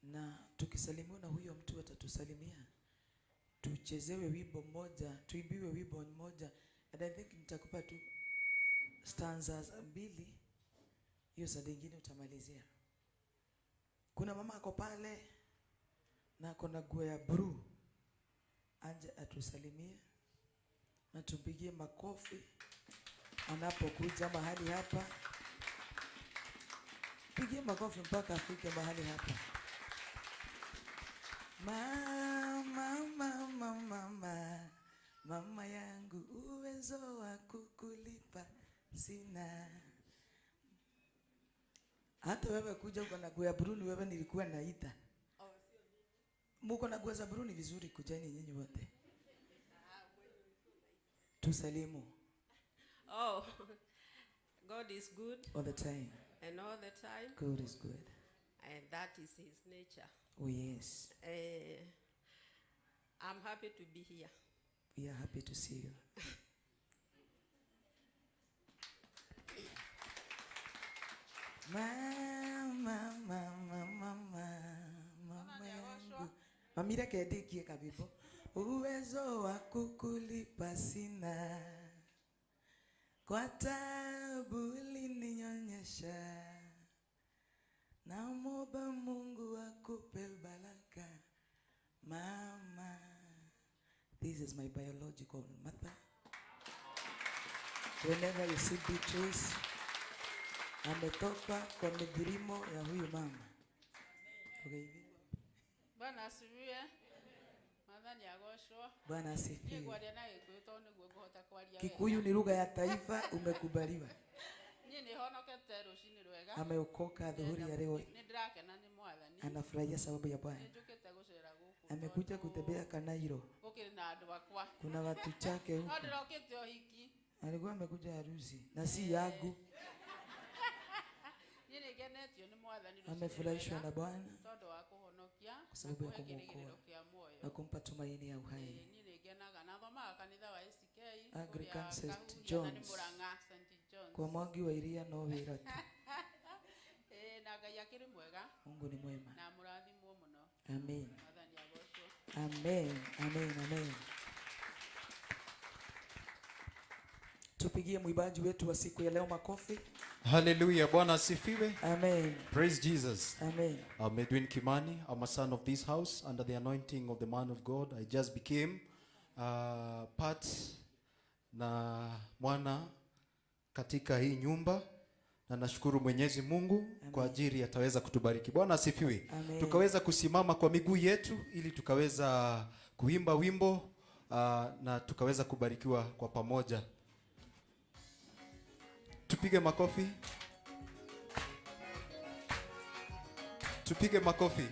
na tukisalimiwa na huyo mtu atatusalimia, tuchezewe wimbo mmoja, tuimbiwe wimbo mmoja, and I think nitakupa tu stanzas mbili, hiyo saa nyingine utamalizia. Kuna mama ako pale na ako na nguo ya blue, aje atusalimie na tumpigie makofi anapokuja mahali hapa. Pigie makofi mpaka afike mahali hapa. Mama, mama, mama, mama yangu, uwezo wa kukulipa sina. Hata wewe kuja uko na nguo ya blue, wewe nilikuwa naita. Muko na nguo za blue ni vizuri, kujeni nyinyi wote. Tusalimu. Oh, God is good. All the time. And all the time. God is good. And that is his nature. Oh, yes. I'm happy to be here. We are happy to see you. Mama, mama, mama, mama yangu. Mamira kedikie kabibo. Uwezo wa kukulipa sina. Kwa taabu ulinionyesha. Naomba Mungu akupe baraka. Mama. This is my biological mother. Whenever you see Beatrice, ametoka kwa midhirimo ya huyu mama. Okay. Bwana asifiwe. Mwathani agocwo. Bwana asifiwe. Niĩ ngwaria na Gĩkũyũ tondũ nĩguo ngũhota kwaria wega. Kikuyu ni lugha ya taifa, umekubaliwa. Niĩ nĩhonokete rũcinĩ rwega. Ameokoka dhuhuri ya leo. Nĩndĩrakena nĩ Mwathani. Anafurahia sababu ya Bwana. Nĩnjũkĩte gũcera gũkũ. Amekuja kutembea Kanairo. Gũkĩrĩ na andũ akwa. Kuna watu chake huko. No ndĩrokĩte ũhiki. Alikuwa amekuja harusi na si yangu. Niĩ nĩngenetio nĩ Mwathani rũcinĩ Amefurahishwa rwega na Bwana tondũ wa kũhonokia kwa sababu ya na kũhe kumwokoa kĩrĩgĩrĩro kĩa muoyo. na kumpa tumaini ya uhai. Niĩ nĩngenaga. Nathomaga kanitha wa ACK, Anglican kũrĩa St. Kahuhia na nĩ John's. Mũrang'a, St. John's. Kwa Mwangi wa Iria no wĩra tu. Na Ngai akĩrĩ mwega. Mungu ni mwema. Na mũrathimwo mũno. Amen. Mwathani agocwo. Amen. Amen. Amen. Tupigie mwimbaji wetu wa siku ya leo makofi. Hallelujah. Bwana asifiwe. Amen. Praise Jesus. Amen. I'm Edwin Kimani. I'm a son of this house under the anointing of the man of God. I just became part na mwana katika hii nyumba, na nashukuru Mwenyezi Mungu Amen. kwa ajili ataweza kutubariki. Bwana asifiwe. Amen. Tukaweza kusimama kwa miguu yetu ili tukaweza kuimba wimbo na tukaweza kubarikiwa kwa pamoja. Tupige makofi. Tupige makofi.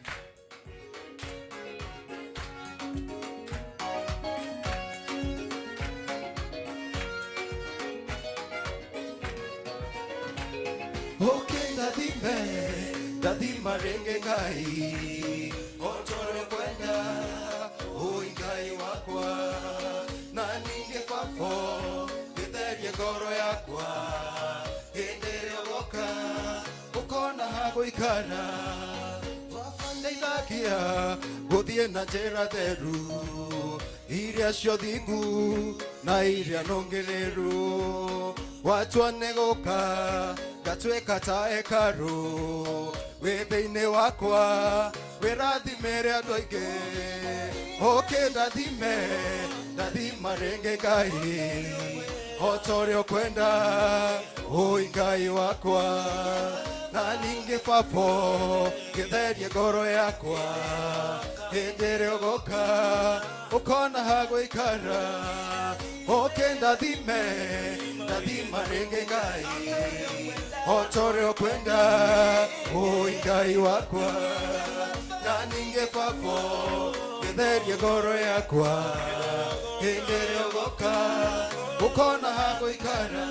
Okay, dadime, dadima renge ngai, otore kwenda, oi ngai wakwa, na ninge kwako, gĩtherie ngoro yakwa, hĩndĩ ĩrĩa ũgoka, ũkona ha gũikara, baba ndeithagia gũthiĩ na njĩra theru, iria cia ũthingu na iria nũngĩrĩru, watua nĩ gũka, ngatuĩka ta hekarũ, wĩ thĩinĩ wakwa, wĩrathimĩre andũ aingĩ, ũkĩndathime, ndathima rĩngĩ Ngai, O ta ũrĩa ũkwenda ũi Ngai wakwa na ningĩ babo ngĩtherie ngoro yakwa hĩndĩ ĩrĩa ũgoka ũkona ha gũikara ũkĩndathime ndathima rĩngĩ Ngai o ta ũrĩa ũkwenda ũi Ngai wakwa na ningĩ babo ngĩtherie ngoro yakwa hĩndĩ ĩrĩa ũgoka ũkona ha gũikara.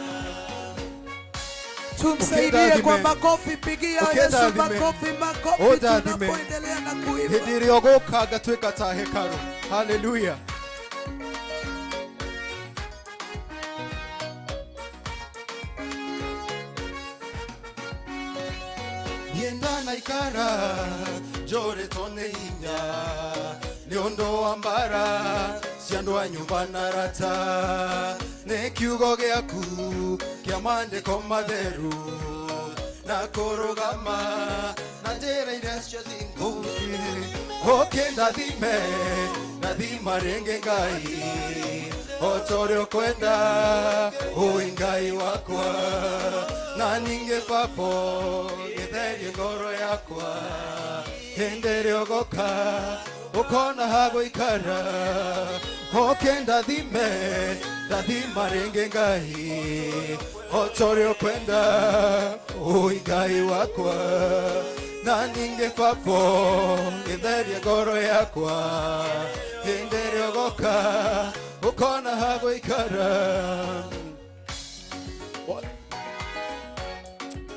Tumsaidie kwa makofi, pigia Yesu makofi, makofi tunapoendelea na kuimba. Hĩndĩ ĩrĩa ũgũka ngatuĩka ta hekarũ. Hallelujah. Niĩ ndanaikara njũrĩtwo nĩ hinya nĩ ũndũ wa mbara cia andũ a nyũmba na arata nĩ kiugo gĩaku kĩa maandĩko matheru na kũrũgama na njĩra iria cia thingu ũkĩndathime ndathima rĩngĩ Ngai o ta ũrĩa ũkwenda ũi Ngai wakwa na ningĩ babo ngĩtherie ngoro yakwa hĩndĩ ĩrĩa ũgoka ũkona ha gũikara ũkĩndathime ndathima rĩngĩ Ngai o ta ũrĩa ũkwenda ũi Ngai wakwa na ningĩ babo ngĩtherie ngoro yakwa hĩndĩ ĩrĩa ũgoka ũkona ha gũikara.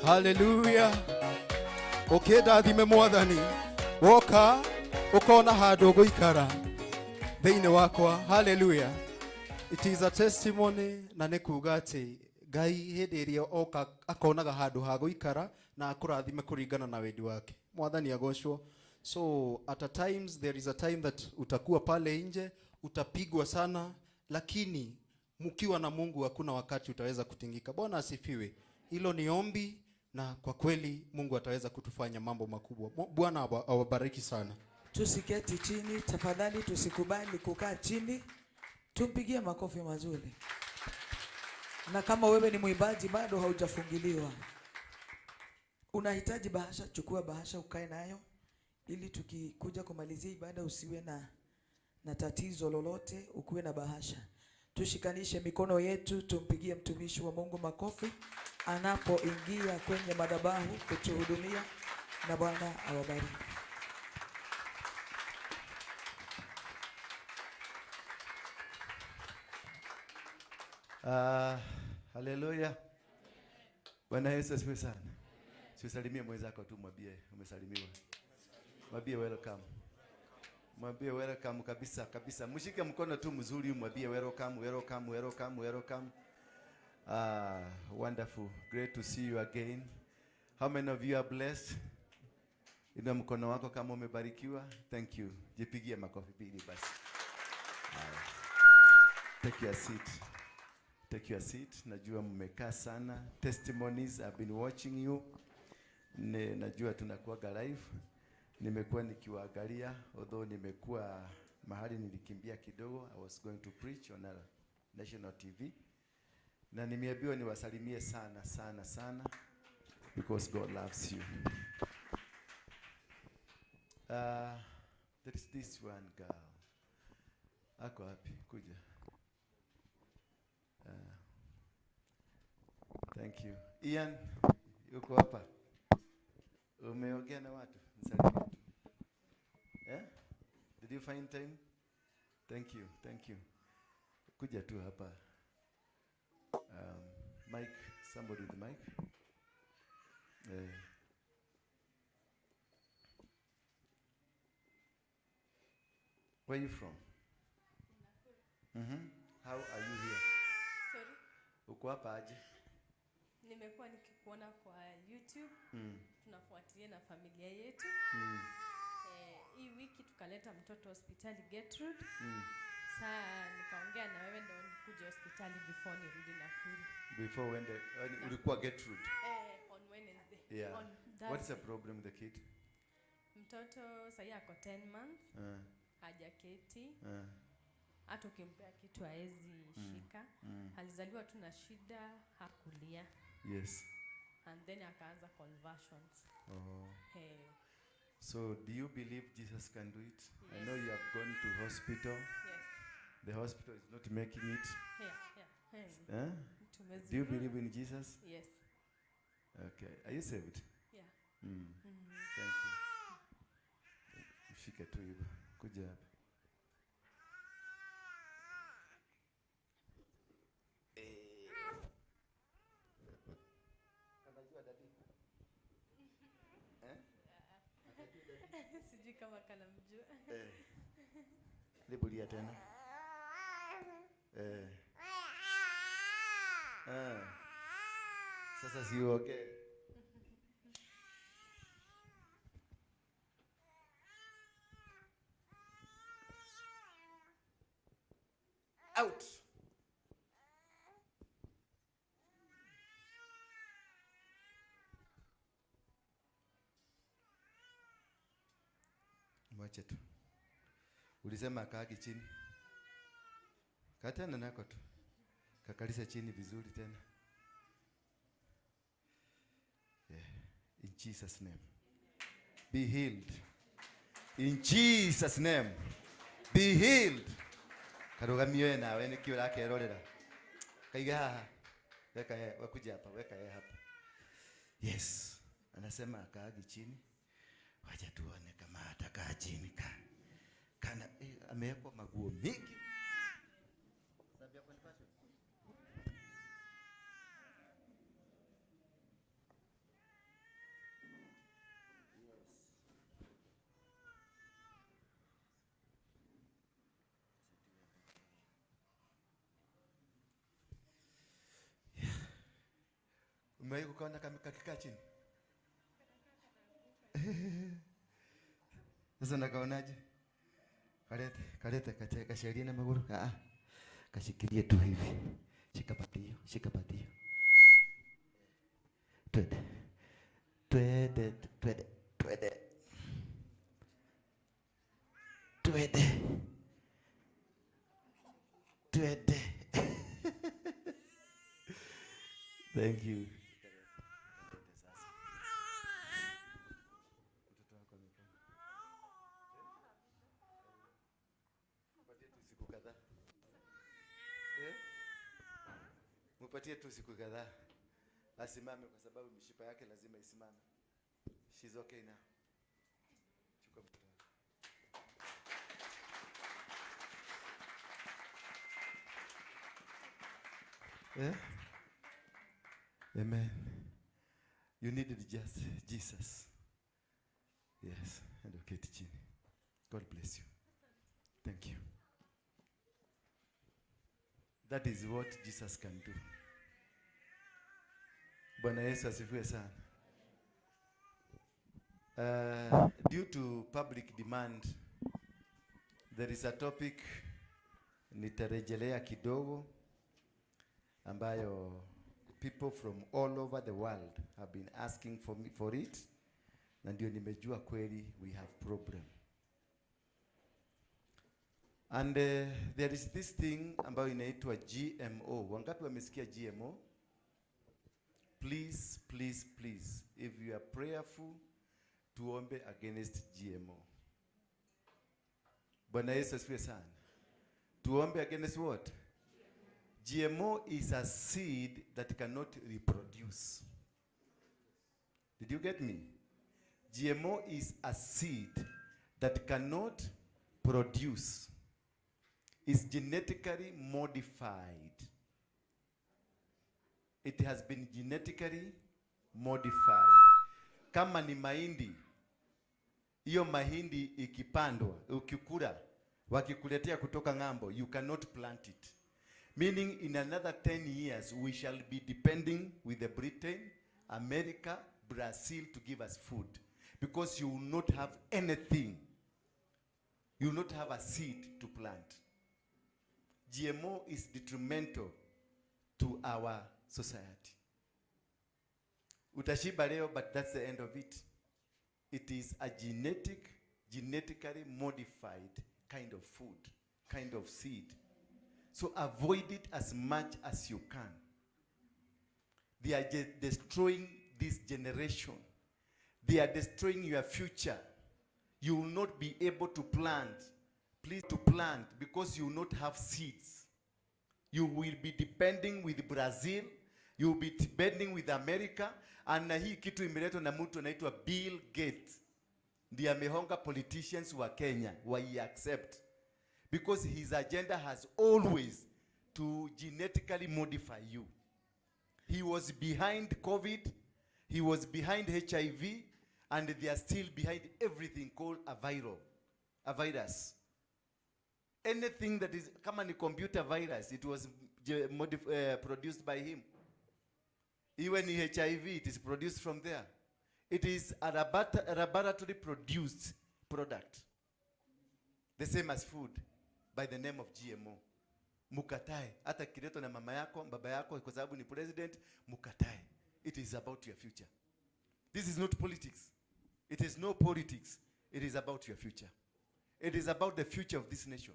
Hallelujah. Ũkĩndathime Mwathani woka ũkona handũ ũgũikara thĩinĩ wakwa. Hallelujah. It is a testimony na nĩ kuga atĩ Ngai hĩndĩ ĩrĩa oka akonaga handũ ha gũikara na akũrathime kũringana na wendi wake. Mwathani agocwo. So at a times there is a time that utakuwa pale nje utapigwa sana, lakini mkiwa na Mungu hakuna wakati utaweza kutingika. Bwana asifiwe. Hilo ni ombi na kwa kweli Mungu ataweza kutufanya mambo makubwa. Bwana awabariki sana. Tusiketi chini tafadhali, tusikubali kukaa chini. Tumpigie makofi mazuri. Na kama wewe ni mwimbaji bado haujafungiliwa, unahitaji bahasha, chukua bahasha ukae nayo ili tukikuja kumalizia ibada usiwe na tatizo lolote, ukuwe na bahasha. Tushikanishe mikono yetu, tumpigie mtumishi wa Mungu makofi anapoingia kwenye madhabahu kutuhudumia, na Bwana awabariki. Haleluya. Bwana Yesu asifiwe sana. Sisalimie mwenzako tu, mwambie umesalimiwa. Mwambie welcome. Mwambie welcome kabisa kabisa. Mshike mkono tu mzuri, mwambie welcome, welcome, welcome, welcome. Wonderful. Great to see you again. How many of you are blessed? Inua mkono wako kama umebarikiwa. Thank you. Jipigie makofi mbili basi. Take your seat. Take your seat. Najua mmekaa sana. Testimonies, I've been watching you. Najua tunakuwaga live. Nimekuwa nikiwaangalia, although nimekuwa mahali nilikimbia kidogo. I was going to preach on a national TV. Na nimeambiwa niwasalimie sana sana sana because God loves you. There is this one girl. Ako wapi? Kuja. Thank you. Ian, yuko hapa. Umeongea na watu? Nisalimie tu. Eh? Did you find time? Thank you, thank you. Kuja tu hapa. Mic, somebody with the mic. Where are you from? Mm-hmm. How are you here? Sorry. Uko hapa aje? Nimekuwa nikikuona kwa YouTube. Tunafuatilia na familia yetu. Hii wiki tukaleta mtoto hospitali Gertrude. Saa nikaongea na wewe ndo nikuje hospitali before nirudi Nakuru. Before uende, ulikuwa Gertrude? On Wednesday. Yeah. On What's the Thursday. problem with the kid? Mtoto sasa ako 10 months. Hajaketi. Hata ukimpea kitu haezi shika. Alizaliwa tu na shida, hakulia. Yes. And then akaanza conversions. Oh. Hey. So do you believe Jesus can do it? Yes. I know you have gone to hospital. Yes. The hospital is not making it. Yeah, yeah. Eh? Do you believe in Jesus? Yes. Okay. Are you saved? Yeah. Thank you. Shika tu hivyo. Kuja hapa. Kanajua dadi? Eh? Sijui kama kanamjua. Eh. Libulia tena. Eh. Ah. Sasa si okay. Out. Mwache tu. Ulisema akaagi chini. Katana nako tu. Kakalisa chini vizuri tena. Yeah. In Jesus name. Be healed. In Jesus name. Be healed. Karugamio nawe niki urakerorera. Kaiga haha. Weka yeye, wakuja hapa, weka yeye hapa. Yes. Anasema akaagi chini. Wacha tuone kama atakaa chini kana amewekwa maguo mingi. Umewahi kukaona kakikaa chini? Sasa nakaonaje? Kalete, kalete, kalete, kashikilie na maguru. Ah, kashikilie tu hivi. Shika patio, shika patio. Twende. Twende, twende, twende. Twende. Twende. Thank you. Mpatie tu siku kadhaa. Asimame kwa sababu mishipa yake lazima isimame. She's okay now. Chukua mtoto wako. Eh? Amen. You needed just Jesus. Yes. And okay, chini. God bless you. Thank you. That is what Jesus can do. Bwana Yesu asifiwe sana. Due to public demand, there is a topic nitarejelea kidogo ambayo people from all over the world have been asking for me for it, na ndio nimejua kweli we have problem. And there is this thing ambayo inaitwa GMO. Wangapi wamesikia GMO? Please, please, please, if you are prayerful, tuombe against GMO. Bwana Yesu asifiwe sana. Tuombe against what? GMO is a seed that cannot reproduce. Did you get me? GMO is a seed that cannot produce. It's genetically modified. It has been genetically modified. Kama ni mahindi, hiyo mahindi ikipandwa, ukikula, wakikuletea kutoka ng'ambo, you cannot plant it. Meaning in another 10 years, we shall be depending with the Britain, America, Brazil to give us food. Because you will not have anything. You will not have a seed to plant. GMO is detrimental to our society. Utashiba leo, but that's the end of it. It is a genetically modified kind of food. kind of seed. So avoid it as much as you can. They are destroying this generation. They are destroying your future. You will not be able to plant. Please to plant because you will not have seeds. You will be depending with Brazil. You will be depending with America. And na hii kitu imeletwa na mtu anaitwa Bill Gates. Ndiye amehonga politicians wa Kenya wa accept. Because his agenda has always to genetically modify you. He was behind COVID, he was behind HIV, and they are still behind everything called a virus. Anything that is, kama ni computer virus, it was produced by him. Even HIV, it is produced from there. It is a laboratory produced product. The same as food, by the name of GMO. Mukatae. Hata kiletwa na mama yako, baba yako, kwa sababu ni president, mukatae. It is about your future. This is not politics. It is no politics. It is about your future. It is about the future of this nation.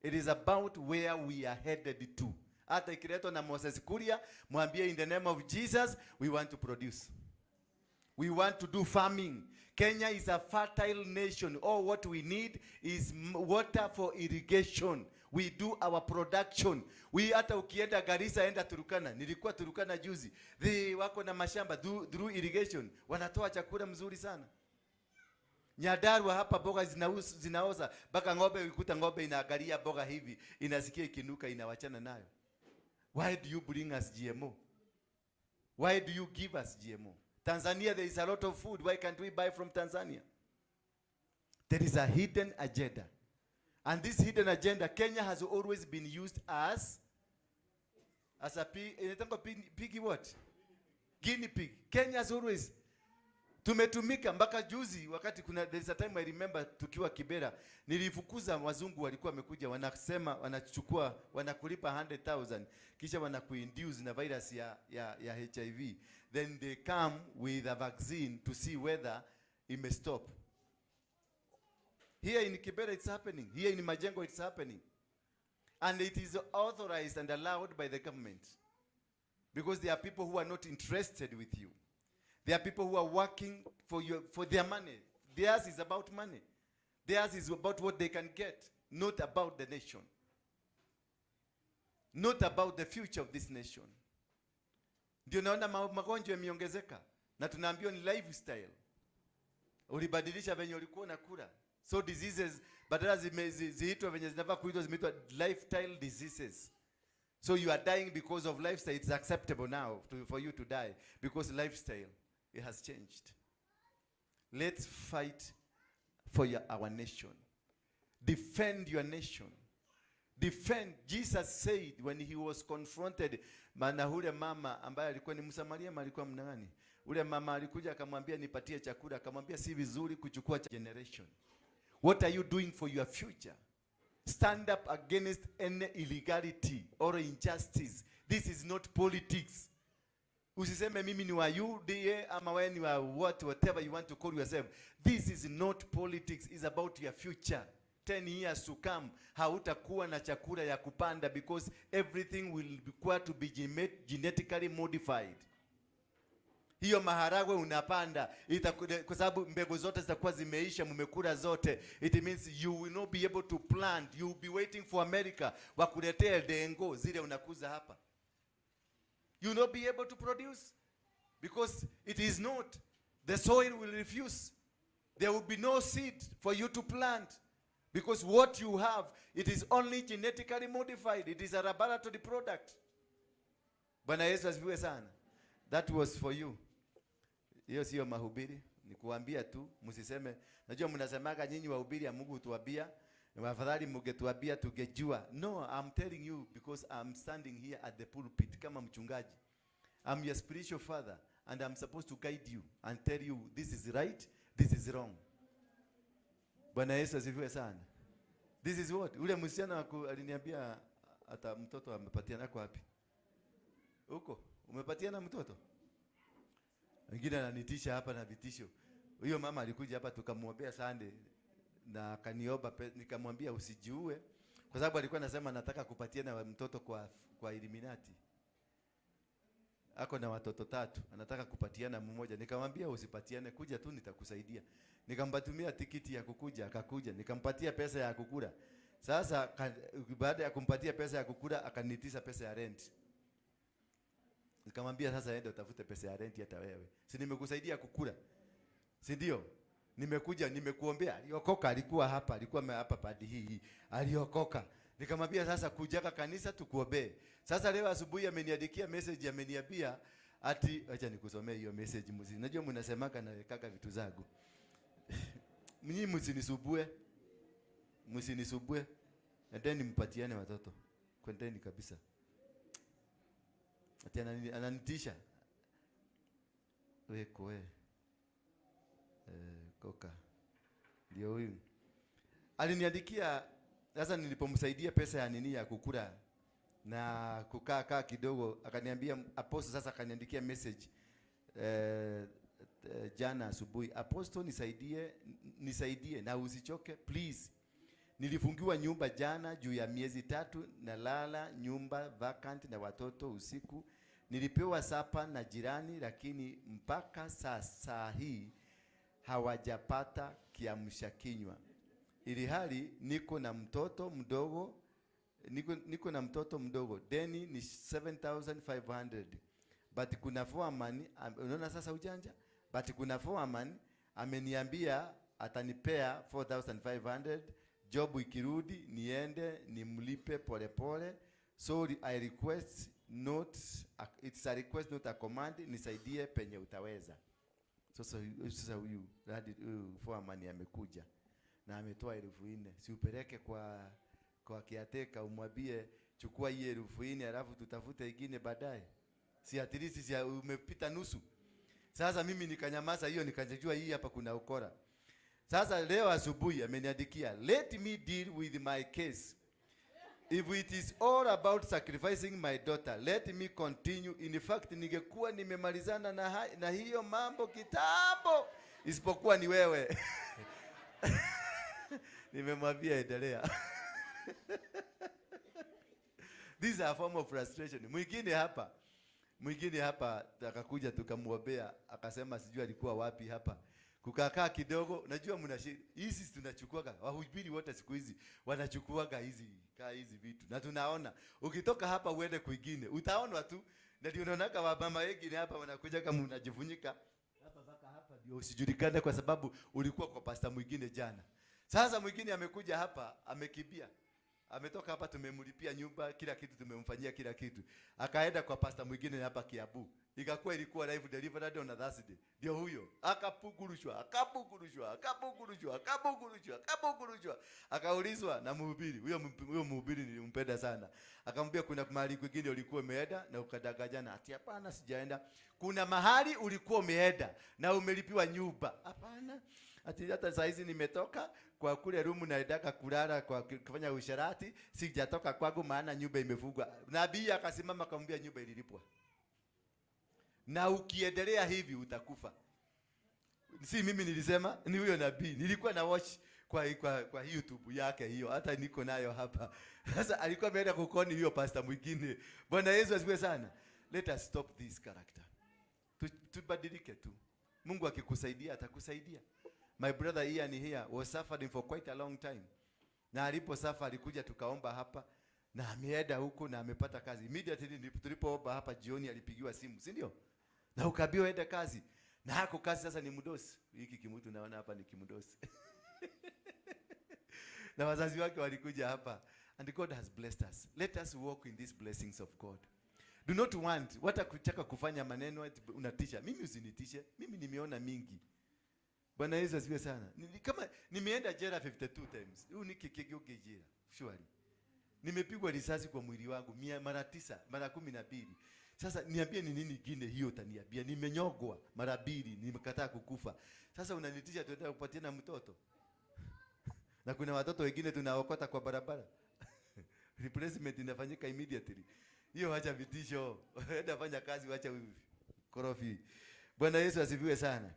It is about where we are headed to. Hata ikiletwa na Moses Kuria, mwambie in the name of Jesus, we want to produce. We want to do farming. Kenya is a fertile nation. All what we need is water for irrigation. We do our production. We hata ukienda Garissa, enda Turkana. Nilikuwa Turkana juzi. They wako na mashamba through irrigation. Wanatoa chakula mzuri sana. Nyandarua hapa boga zinaoza. Baka ng'ombe ukikuta ng'ombe inaangalia boga hivi, inasikia ikinuka, inawachana nayo. Why do you bring us GMO? Why do you give us GMO? Tanzania, there is a lot of food. Why can't we buy from Tanzania? There is a hidden agenda. And this hidden agenda, Kenya has always been used as a pig, piggy what? Guinea pig. Kenya has always. Tumetumika mpaka juzi wakati kuna, there is a time I remember tukiwa Kibera, nilifukuza wazungu walikuwa wamekuja, wanasema wanachukua, wanakulipa 100,000 kisha wanakuinduce na virus ya HIV. Then they come with a vaccine to see whether it may stop. Here in Kibera it's happening. Here in Majengo it's happening. And it is authorized and allowed by the government. Because there are people who are not interested with you. There are people who are working for their money. Theirs is about money. Theirs is about what they can get, not about the nation. Not about the future of this nation. Ndio naona magonjwa yameongezeka na tunaambiwa ni lifestyle. Ulibadilisha venye ulikuwa unakula. So diseases badala ziitwe venye zinafaa kuitwa, zimeitwa lifestyle diseases. So you are dying because of lifestyle. It's acceptable now for you to die because lifestyle, it has changed. Let's fight for our nation. Defend your nation. Defend. Jesus said when he was confronted, maana ule mama ambaye alikuwa ni Msamaria, ama alikuwa mnani? Ule mama alikuja akamwambia nipatie chakula, akamwambia si vizuri kuchukua generation. What are you doing for your future? Stand up against any illegality or injustice. This is not politics. Usiseme mimi ni wa UDA ama wewe ni wa whatever you want to call yourself. This is not politics. It's about your future. 10 years to come, hautakuwa na chakula ya kupanda because everything will require to be genetically modified. Hiyo maharagwe unapanda, kwa sababu mbegu zote zitakuwa zimeisha, mmekula zote. It means you will not be able to plant. You will be waiting for America wakuletee dengo zile unakuza hapa. You will not be able to produce because it is not. The soil will refuse. There will be no seed for you to plant because what you have, it is only genetically modified. It is a laboratory product. Bwana Yesu asifiwe sana. That was for you. Hiyo sio mahubiri, ni kuambia tu, msiseme. Najua mnasemaga nyinyi wahubiri ya Mungu hutuambia, afadhali mngetuambia tungejua. No, I'm telling you because I'm standing here at the pulpit kama mchungaji. I'm your spiritual father and I'm supposed to guide you and tell you this is right, this is wrong. Bwana Yesu asifiwe sana. This is what? Ule msichana aliniambia hata mtoto amepatiana kwa wapi? Huko, umepatiana mtoto? Wengine ananitisha hapa na vitisho. Huyo mama alikuja hapa tukamwombea Sunday na akaniomba, nikamwambia usijiue Kwa sababu alikuwa anasema nataka kupatiana mtoto kwa Illuminati. Ako na watoto 3, anataka kupatiana mmoja. Nikamwambia usipatiane, kuja tu nitakusaidia. Nikampatumia tikiti ya kukuja, akakuja. Nikampatia pesa ya kukula. Sasa baada ya kumpatia pesa ya kukula, akaniitisha pesa ya rent. Nikamwambia sasa enda utafute pesa ya rent hata wewe. Si nimekusaidia kukula? Si ndio? Nimekuja nimekuombea. Aliokoka, alikuwa hapa, alikuwa hapa padi hii. Aliokoka. Nikamwambia sasa kujaka kanisa tukuombee. Sasa leo asubuhi ameniandikia message, ameniambia ati acha nikusomee hiyo message mzi. Najua mnasemaka nawekaka vitu zangu. Mnyi msinisubue. Msinisubue. Endeni mpatiane watoto. Kwendeni kabisa. Ati ananitisha. Weko we. Koka. Ndio huyu. Aliniandikia sasa nilipomsaidia pesa ya nini ya kukula na kukaa kaa kidogo, akaniambia apostle. Sasa akaniandikia message jana asubuhi, apostle nisaidie, nisaidie na usichoke please. Nilifungiwa nyumba jana juu ya miezi 3, nalala nyumba vacant na watoto usiku. Nilipewa sapa na jirani, lakini mpaka sasa hii hawajapata kiamsha kinywa. Ilihali niko na mtoto mdogo, niko na mtoto mdogo. Deni ni 7,500. But kuna foreman, unaona sasa ujanja? But kuna foreman ameniambia atanipea 4,500. Job ikirudi niende nimlipe pole pole. So I request not, it's a request not a command, nisaidie penye utaweza. Sasa huyu radi, huyu foreman amekuja na ametoa 4,000. Si upeleke kwa kiateka umwambie chukua hii 4,000 alafu tutafute ingine baadaye. Si at least si umepita nusu. Sasa mimi nikanyamaza hiyo, nikajua hii hapa kuna ukora. Sasa leo asubuhi ameniandikia, let me deal with my case. If it is all about sacrificing my daughter, let me continue. In fact, ningekuwa nimemalizana na hiyo mambo kitambo, isipokuwa ni wewe. Nimemwambia endelea. These are a form of frustration. Mwingine hapa akakuja tukamwombea, akasema sijui alikuwa wapi hapa. Kukakaa kidogo, unajua hizi tunachukuaga, wahubiri wote siku hizi wanachukuaga hizi kaa hizi vitu. Na tunaona ukitoka hapa uende kwingine, utaonwa tu. Na ndio unaonaka wamama wengine hapa wanakuja kama unajifunika hapa mpaka hapa ndio usijulikane kwa sababu ulikuwa kwa pastor mwingine jana. Sasa mwingine amekuja hapa amekimbia. Ametoka hapa tumemlipia nyumba, kila kitu tumemfanyia kila kitu. Akaenda kwa pastor mwingine hapa Kiambu. Ikakuwa ilikuwa live delivered on Thursday. Ndio huyo akapugurushwa, akapugurushwa, akapugurushwa, akapugurushwa, akapugurushwa. Akaulizwa na mhubiri. Huyo mhubiri nilimpenda sana. Akamwambia kuna mahali kwingine ulikuwa umeenda na ukadanganyana. Ati hapana sijaenda. Kuna mahali ulikuwa umeenda na umelipiwa nyumba. Hapana. Ati hata saa hizi nimetoka kwa kule room naendaka kulala kwa kufanya usharati, sijatoka kwangu maana nyumba imefungwa. Nabii akasimama akamwambia nyumba ililipwa. Na ukiendelea hivi utakufa. Si mimi nilisema, ni huyo nabii. Nilikuwa na watch kwa YouTube yake hiyo, hata niko nayo hapa. Sasa alikuwa ameenda kukoni huyo pastor mwingine. Bwana Yesu asifiwe sana. Let us stop this character. Tubadilike tu. Mungu akikusaidia atakusaidia. My brother Ian here was suffering for quite a long time. Na alipo suffer alikuja tukaomba hapa na ameenda huko na amepata kazi. Immediately tulipoomba hapa jioni alipigiwa simu, si ndio? Na ukaambiwa enda kazi. Na hako kazi sasa ni mdosi. Hiki kimutu naona hapa ni kimdosi. Na wazazi wake walikuja hapa. And God has blessed us. Let us walk in these blessings of God. Do not want watakutaka kufanya maneno unatisha. Mimi usinitishe. Mimi nimeona mingi. Bwana Yesu asifiwe sana. Kama nimeenda jela 52 times. Huu ni kikigeuke jela. Surely. Nimepigwa risasi kwa mwili wangu mara 9, mara 12. Sasa niambie ni nini kingine hiyo utaniambia? Nimenyogwa mara 2, nimekataa kukufa. Sasa unanitisha tuende kupatiana mtoto. Na kuna watoto wengine tunaokota kwa barabara. Replacement inafanyika immediately. Hiyo acha vitisho. Enda fanya kazi, acha korofi. Bwana Yesu asifiwe sana.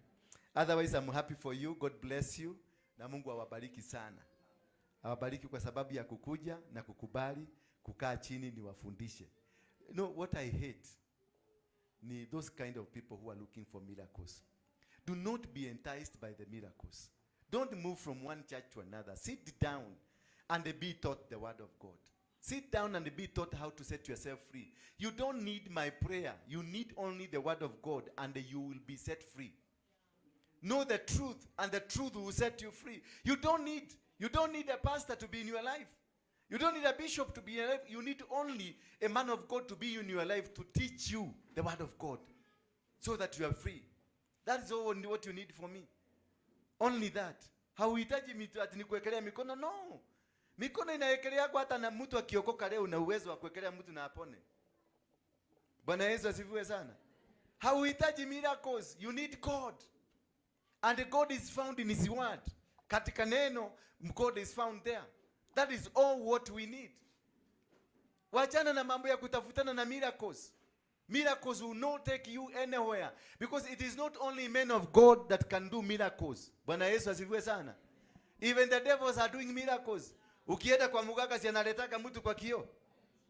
Otherwise I'm happy for you. God bless you. Na Mungu awabariki sana. Awabariki kwa sababu ya kukuja na kukubali kukaa chini niwafundishe. No, what I hate ni those kind of people who are looking for miracles. Do not be enticed by the miracles. Don't move from one church to another. Sit down and be taught the word of God. Sit down and be taught how to set yourself free. You don't need my prayer. You need only the word of God and you will be set free. Know the truth and the truth will set you free. You don't need a pastor to be in your life. You don't need a bishop to be in your life. You need only a man of God to be in your life to teach you the word of God so that you are free. That is all what you need for me. Only that. Hauhitaji ati nikuwekelea mikono. No. Mikono inawekelea kwa hata na mtu akiokoka leo una uwezo wa kuwekelea mtu na apone. Bwana Yesu asifiwe sana. Hauhitaji miracles. You need God. And God is found in his word. Katika neno, God is found there. That is all what we need. Wachana na mambo ya kutafutana na miracles. Miracles will not take you anywhere. Because it is not only men of God that can do miracles. Bwana Yesu asifiwe sana. Even the devils are doing miracles. Ukienda kwa muganga si analetaka mtu kwa kioo.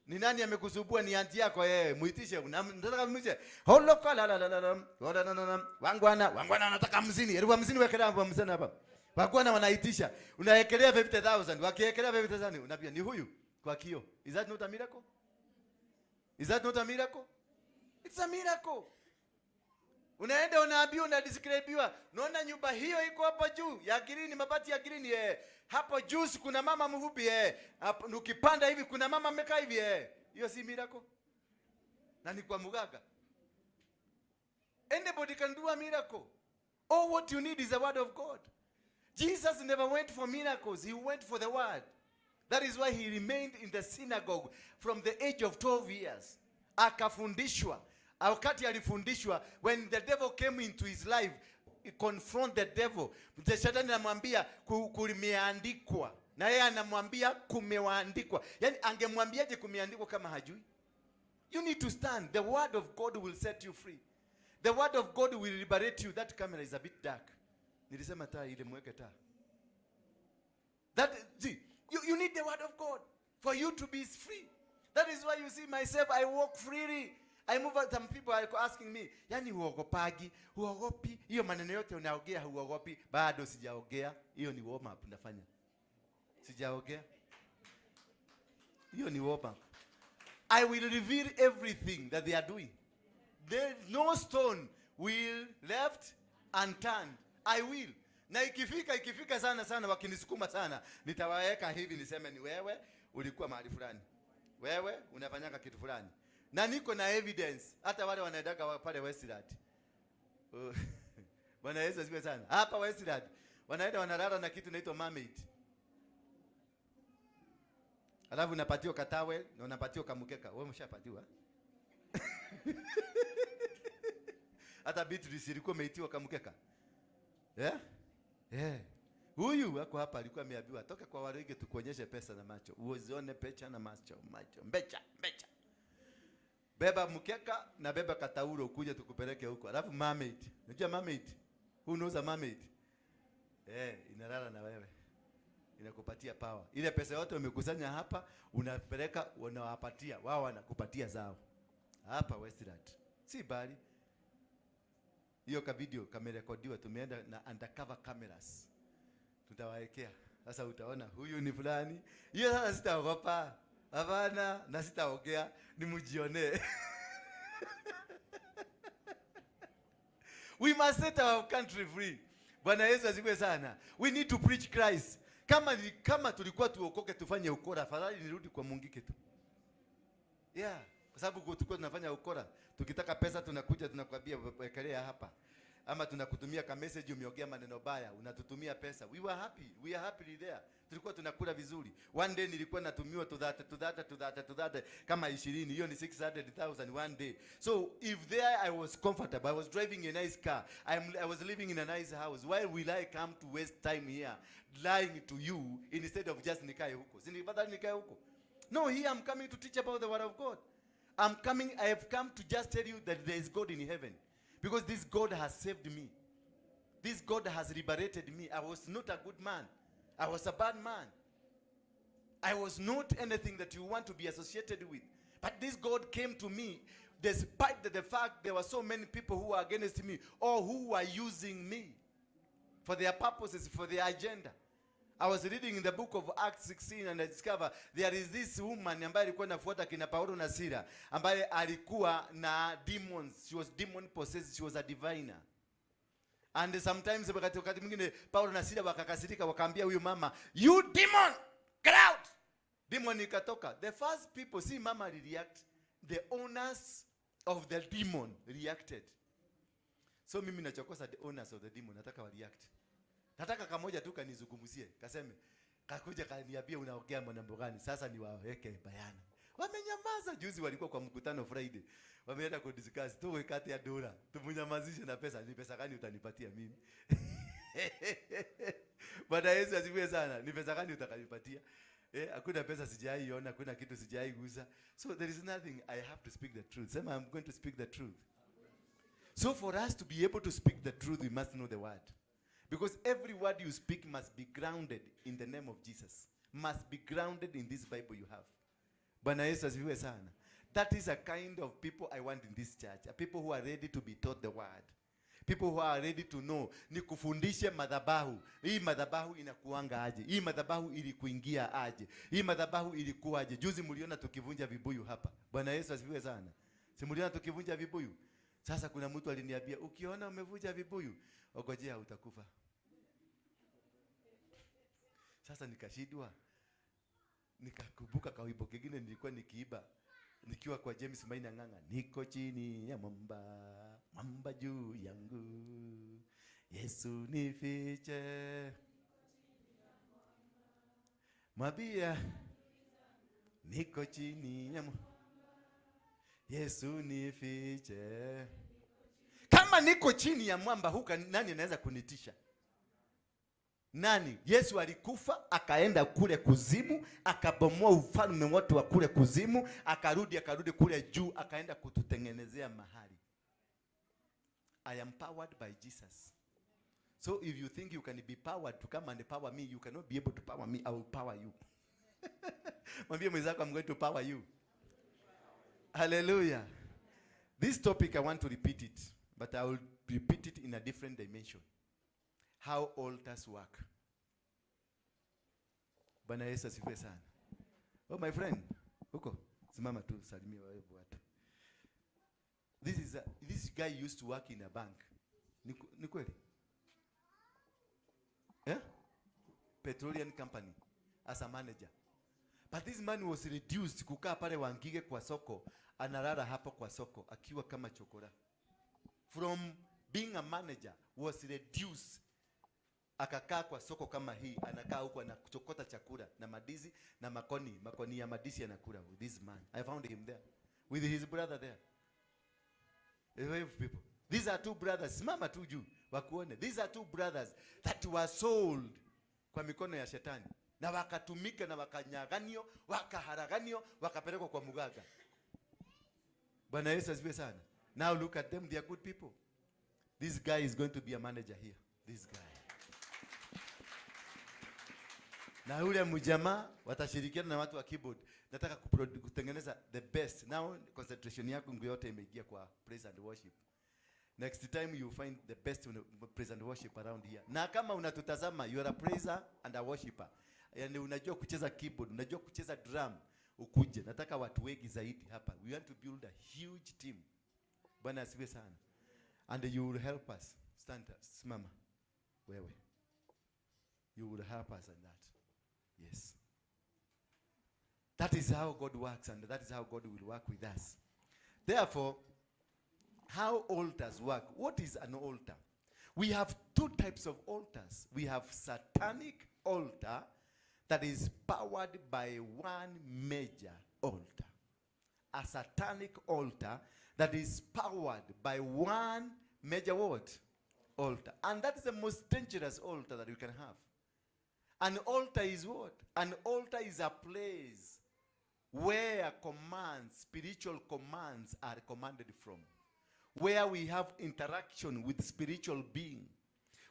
Ni nani amekusumbua? Ni anti yako yeye. Muitishe. Nataka muitishe. Holoka la la la la la. Wangwana, wangwana anataka 50. Elfu 50 wekelea hapo 50 hapa. Wangwana wanaitisha. Unawekelea 50,000. Wakiwekelea 50,000 unapia ni huyu kwa kioo. Is that not a miracle? Is that not a miracle? It's a miracle. Unaenda unaambiwa, unadescribiwa. Unaona nyumba hiyo iko hapo juu ya green, mabati ya green eh. Hapo juu kuna mama mfupi eh. Ukipanda hivi kuna mama amekaa hivi eh. Hiyo si miracle? Na ni kwa muganga. Anybody can do a miracle. All what you need is the word of God. Jesus never went for miracles. He went for the word. That is why he remained in the synagogue from the age of 12 years. Akafundishwa. Wakati alifundishwa, when the devil came into his life, he confront the devil. Shetani anamwambia kumeandikwa. Na yeye anamwambia kumeandikwa. Yaani angemwambiaje kumeandikwa kama hajui? You need to stand. The word of God will set you free. The word of God will liberate you. That camera is a bit dark. Nilisema taa ile mweke taa. That see, you need the word of God for you to be free. That is why you see myself, I walk freely. I move out. Some people are asking me, yani huogopagi, huogopi, hiyo maneno yote unaogea huogopi. Bado sijaogea, hiyo ni warm up nafanya. Sijaogea. Hiyo ni warm up. I will reveal everything that they are doing. There no stone will left unturned. I will. Na ikifika sana sana wakinisukuma sana, nitawaweka hivi niseme ni wewe ulikuwa mahali fulani. Wewe unafanyaka kitu fulani. Na niko na evidence. Hata wale wanaendaga pale Westland. Bwana Yesu asifiwe sana. Hapa Westland wanaenda wanalala na kitu inaitwa mermaid. Alafu unapatiwa katawel na unapatiwa kamukeka. Wewe umeshapatiwa? Hata Beatrice ilikuwa imeitiwa kamukeka. Yeah? Yeah. Huyu wako hapa alikuwa ameambiwa toka kwa Waruige tukuonyeshe pesa na macho. Uzione pecha na macho, macho. Mbecha, mbecha. Beba mkeka na beba kataulo ukuje tukupeleke huko. Alafu mermaid. Unajua mermaid? Who knows a mermaid? Inalala na wewe. Inakupatia power. Ile pesa yote umekusanya hapa unapeleka unawapatia. Wao wanakupatia zao. Hapa Westland. Si bali. Hiyo ka video kamerekodiwa, tumeenda na undercover cameras. Tutawaekea. Sasa utaona huyu ni fulani. Hiyo sasa sitaogopa. Hapana, na sitaongea, nimjionee. We must set our country free. Bwana Yesu asifiwe sana. We need to preach Christ. Kama tulikuwa tuokoke tufanye ukora, afadhali nirudi kwa Mungike tu. Yeah, kwa sababu tulikuwa tunafanya ukora. Tukitaka pesa tunakuja tunakwambia wekelea hapa. Ama tunakutumia ka message umeongea maneno baya, unatutumia pesa. We were happy. We are happily there. Tulikuwa tunakula vizuri. One day nilikuwa natumiwa to that kama 20, hiyo ni 600,000 one day. So if there I was comfortable, I was driving a nice car, I was living in a nice house, why will I come to waste time here lying to you instead of just nikae huko? Si nifadhali nikae huko? No, here I'm coming to teach about the word of God. I have come to just tell you that there is God in heaven. Because this God has saved me. This God has liberated me. I was not a good man. I was a bad man. I was not anything that you want to be associated with. But this God came to me despite the fact there were so many people who were against me or who were using me for their purposes, for their agenda. I was reading in the book of Acts 16 and I discovered there is this woman ambaye alikuwa anafuata kina Paulo na Sila, ambaye alikuwa na demons. She was demon possessed. She was a diviner. And sometimes wakati mwingine Paulo na Sila wakakasirika, wakaambia huyu mama, "You demon, get out!" Demon ikatoka. The first people, see mama react, the owners of the demon reacted. So mimi nachokosa the owners of the demon, nataka wa react. Nataka kamoja tu kanizungumzie, kaseme, kakuja kaniambia unaongea mambo gani? Sasa niwaweke bayana. Wamenyamaza. Juzi walikuwa kwa mkutano Friday. Wameenda kudiscuss tu kati ya dola. Tumunyamazishe na pesa. Ni pesa gani utanipatia mimi? Bwana Yesu asifiwe sana. Ni pesa gani utakanipatia? Hakuna pesa sijaiona, hakuna kitu sijaigusa. So there is nothing. I have to speak the truth. Sema, I'm going to speak the truth. So for us to be able to speak the truth, we must know the word. Because every word you speak must be grounded in the name of Jesus. Must be grounded in this Bible you have. Bwana Yesu asifiwe sana. That is a kind of people I want in this church. A people who are ready to be taught the word. People who are ready to know. Nikufundishe madhabahu. Hii madhabahu inakuanga aje? Hii madhabahu ilikuingia aje? Hii madhabahu ilikuwa aje? Juzi mliona tukivunja vibuyu hapa. Bwana Yesu asifiwe sana. Si mliona tukivunja vibuyu? Sasa kuna mtu aliniambia, ukiona umevunja vibuyu, ogojea utakufa. Sasa nikashindwa. Nikakumbuka kawimbo kingine nilikuwa nikiiba nikiwa kwa James Maina Ng'ang'a, niko chini ya mwamba, mwamba juu yangu, Yesu nifiche. Mwambia niko chini ya mwamba, Yesu nifiche. Kama niko chini ya mwamba huka, nani anaweza kunitisha? Nani? Yesu alikufa, akaenda kule kuzimu, akabomoa ufalme wote wa kule kuzimu, akarudi kule juu, akaenda kututengenezea mahali. I am powered by Jesus. So if you think you can be powered to come and power me, you cannot be able to power me. I will power you. Mwambie mwenzako, I'm going to power you. Hallelujah. This topic, I want to repeat it, but I will repeat it in a different dimension. How altars work. Bwana Yesu asifiwe sana. Oh my friend, huko simama tu salimia wewe watu. This guy used to work in a bank. Ni kweli? Eh? Petroleum company as a manager. But this man was reduced kukaa pale Wangige kwa soko, analala hapo kwa soko akiwa kama chokora. From being a manager was reduced, akakaa kwa soko kama hii, anakaa huko anachokota chakula na madizi na makoni ya madisi anakula. With this man, I found him there with his brother there. People, these are two brothers. Simama tu juu wakuone. These are two brothers that were sold kwa mikono ya shetani na wakatumika na wakanyaganio, wakaharaganio, wakapelekwa kwa muganga. Bwana Yesu asifiwe sana. Now look at them, they are good people. This guy is going to be a manager here. This guy. Na yule mjamaa watashirikiana na watu wa keyboard. Nataka kutengeneza the best. Now concentration yako yote imeingia kwa praise and worship. Next time you find the best praise and worship around here. Na kama unatutazama, you are a praiser and a worshipper. Yani unajua kucheza keyboard, unajua kucheza drum, ukuje. Nataka watu wengi zaidi hapa. We want to build a huge team. Bwana asifiwe sana. And you will help us. Stand up, simama. Wewe. You will help us in that. Yes. That is how God works, and that is how God will work with us. Therefore, how altars work. What is an altar? We have two types of altars. We have satanic altar that is powered by one major altar. A satanic altar that is powered by one major what? Altar. And that is the most dangerous altar that you can have. An altar is what? An altar is a place where commands, spiritual commands are commanded from. Where we have interaction with spiritual being.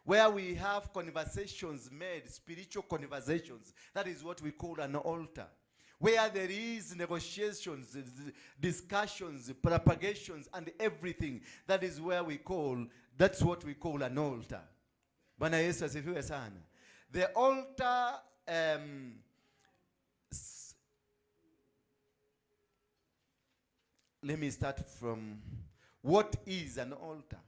Where we have conversations made, spiritual conversations. That is what we call an altar. Where there is negotiations, discussions, propagations, and everything. That is where we call, that's what we call an altar. Bwana Yesu asifiwe sana. The altar, let me start from what is an altar.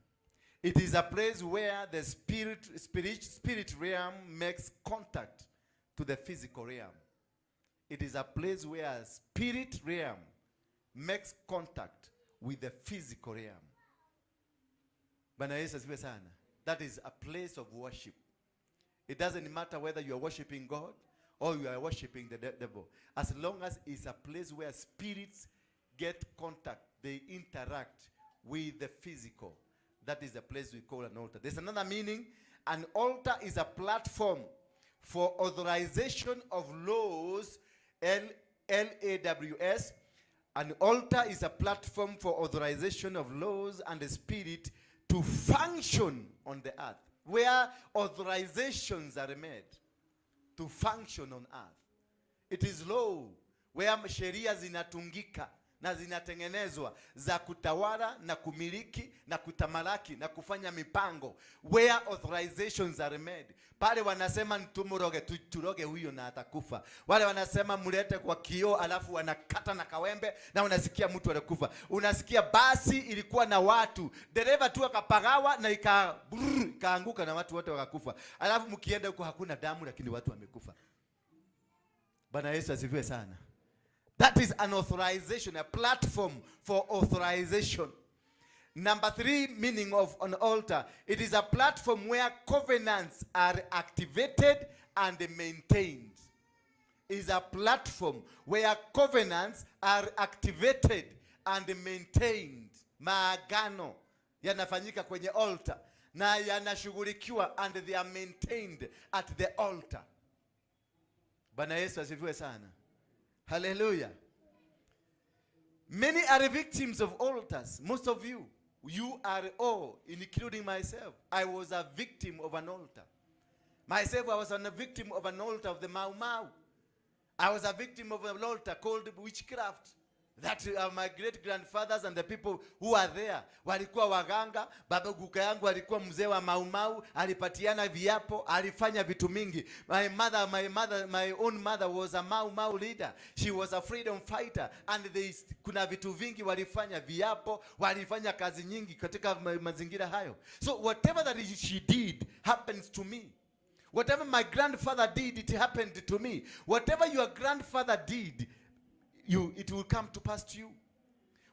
It is a place where the spirit realm makes contact to the physical realm. It is a place where spirit realm makes contact with the physical realm. Bwana Yesu asifiwe sana. That is a place of worship. It doesn't matter whether you are worshiping God or you are worshiping the devil. As long as it's a place where spirits get contact, they interact with the physical. That is the place we call an altar. There's another meaning. An altar is a platform for authorization of laws, L-A-W-S. An altar is a platform for authorization of laws and the spirit to function on the earth, where authorizations are made to function on earth. It is law, where sheria zinatungika na zinatengenezwa za kutawala na kumiliki na kutamalaki na kufanya mipango, where authorizations are made. Pale wanasema tumuroge, turoge huyo na atakufa. Wale wanasema mlete kwa kioo, alafu wanakata na kawembe na unasikia mtu alikufa. Unasikia basi ilikuwa na watu, dereva tu akapagawa na ikaanguka na watu wote wakakufa. Alafu mkienda huko hakuna damu, lakini watu wamekufa. Bwana Yesu asifiwe sana. That is an authorization, a platform for authorization. Number 3 meaning of an altar. It is a platform where covenants are activated and maintained. It is a platform where covenants are activated and maintained. Maagano yanafanyika kwenye altar na yanashughulikiwa, and they are maintained at the altar. Bwana Yesu asifiwe sana. Hallelujah. Many are victims of altars. Most of you, you are all, including myself. I was a victim of an altar. Myself, I was a victim of an altar of the Mau Mau. I was a victim of an altar called witchcraft. That my great-grandfathers and the people who are there walikuwa waganga. Baba guka yangu alikuwa mzee wa Mau Mau, alipatiana viapo, alifanya vitu mingi. My own mother was a Mau Mau leader. She was a freedom fighter, and kuna vitu vingi walifanya, viapo, walifanya kazi nyingi katika mazingira hayo. So whatever that she did happens to me. Whatever my grandfather did, it happened to me. Whatever your grandfather did, it will come to pass to you.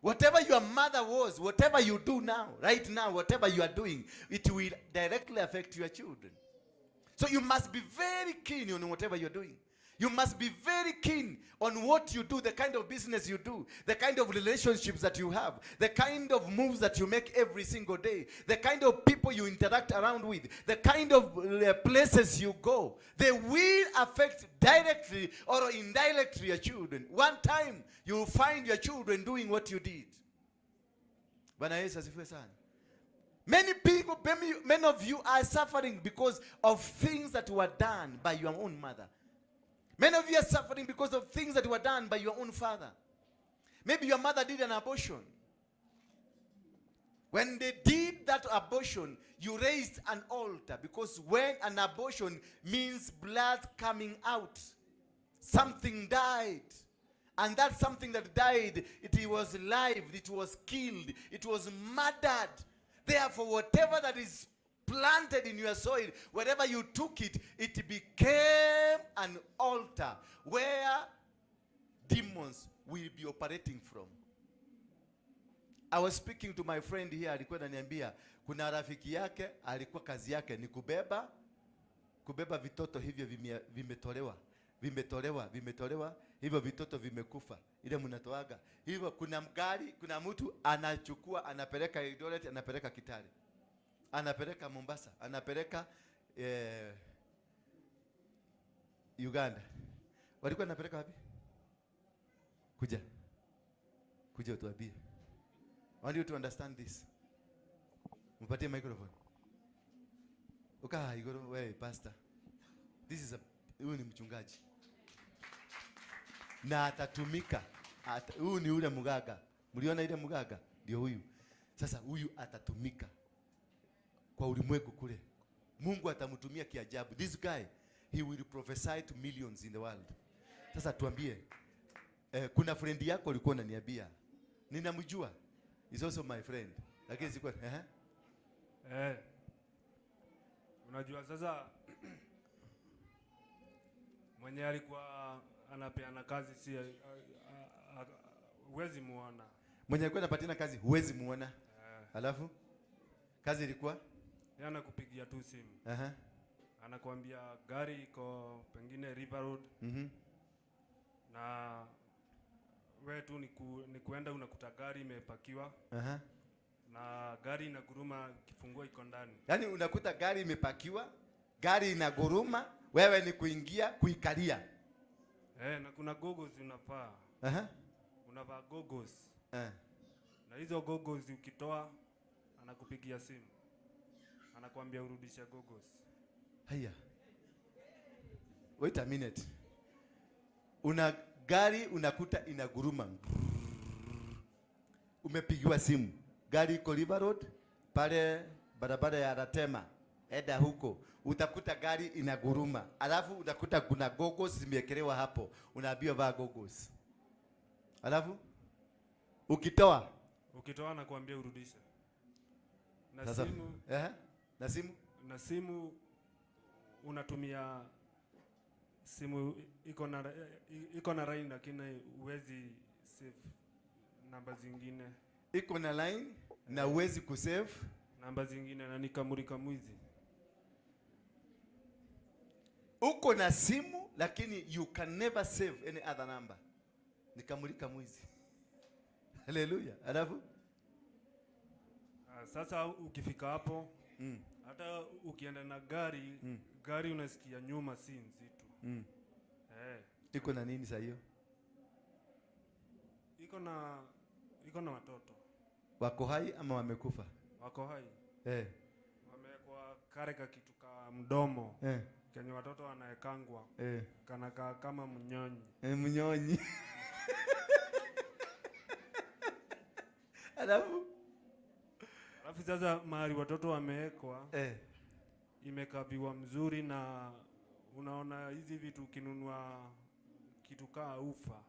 Whatever your mother was, whatever you do now, right now, whatever you are doing, it will directly affect your children. So you must be very keen on whatever you're doing. You must be very keen on what you do, the kind of business you do, the kind of relationships that you have, the kind of moves that you make every single day, the kind of people you interact around with, the kind of places you go. They will affect directly or indirectly your children. One time, you will find your children doing what you did. Bwana Yesu asifiwe sana. Many people, many of you are suffering because of things that were done by your own mother. Many of you are suffering because of things that were done by your own father. Maybe your mother did an abortion. When they did that abortion, you raised an altar, because when an abortion means blood coming out, something died. And that something that died, it was alive, it was killed, it was murdered. Therefore, whatever that is planted in your soil, wherever you took it, it became an altar where demons will be operating from. I was speaking to my friend here, alikuwa ananiambia kuna rafiki yake alikuwa kazi yake ni kubeba vitoto hivyo vimetolewa, vimetolewa, hivyo vitoto vimekufa, ile mnatoaga. Hivyo kuna mgari, kuna mtu anachukua, anapeleka Eldoret, anapeleka Kitale, anapeleka Mombasa, anapeleka Uganda. Walikuwa anapeleka wapi? Kuja utuambie. I want you to understand this. Mpatie microphone. Ukaa igoro wewe pastor. This is a huyu ni mchungaji. Na atatumika. Huyu ni ule mganga. Mliona ile mganga? Ndio huyu. Sasa huyu atatumika kwa ulimwengu kule. Mungu atamtumia kiajabu. This guy, he will prophesy to millions in the world. Sasa tuambie, kuna friend yako ulikuwa unaniambia. Ninamjua. He's also my friend. Lakini sikuwa eh. Unajua sasa mwenye alikuwa anapeana kazi si huwezi muona. Mwenye alikuwa anapatiana kazi huwezi muona. Alafu kazi ilikuwa yeye anakupigia tu simu. Anakuambia gari iko pengine River Road. Na wewe tu ni kuenda unakuta gari imepakiwa. Na gari inaguruma, kifunguo iko ndani. Yaani unakuta gari imepakiwa, gari inaguruma, wewe ni kuingia kuikalia. Na kuna goggles unavaa. Unavaa goggles. Na hizo goggles ukitoa anakupigia simu. Anakuambia urudishe goggles. Haya. Wait a minute. Una gari unakuta inaguruma. Umepigiwa simu. Gari iko River Road pale barabara ya Ratema. Eda huko utakuta gari inaguruma. Alafu utakuta kuna goggles zimewekelewa hapo. Unaambiwa vaa goggles. Alafu ukitoa anakuambia urudishe. Na sasa, simu na simu? Na simu unatumia simu iko na line lakini huwezi save namba zingine. Iko na line na huwezi kusave namba zingine, na nikamulika mwizi. Uko na simu lakini you can never save any other number. Nikamulika mwizi. Hallelujah. Alafu sasa ukifika hapo hata ukienda na gari gari unasikia nyuma si nzito. Iko na nini sasa hiyo? Iko na watoto. Wako hai ama wamekufa? Wako hai. Wamewekwa kare ka kitu ka mdomo. Kenye watoto wanaekangwa. Kana kama mnyonyi. Mnyonyi. Alafu sasa mahali watoto wamewekwa imekaviwa mzuri, na unaona hizi vitu ukinunua kitu kaa ufa.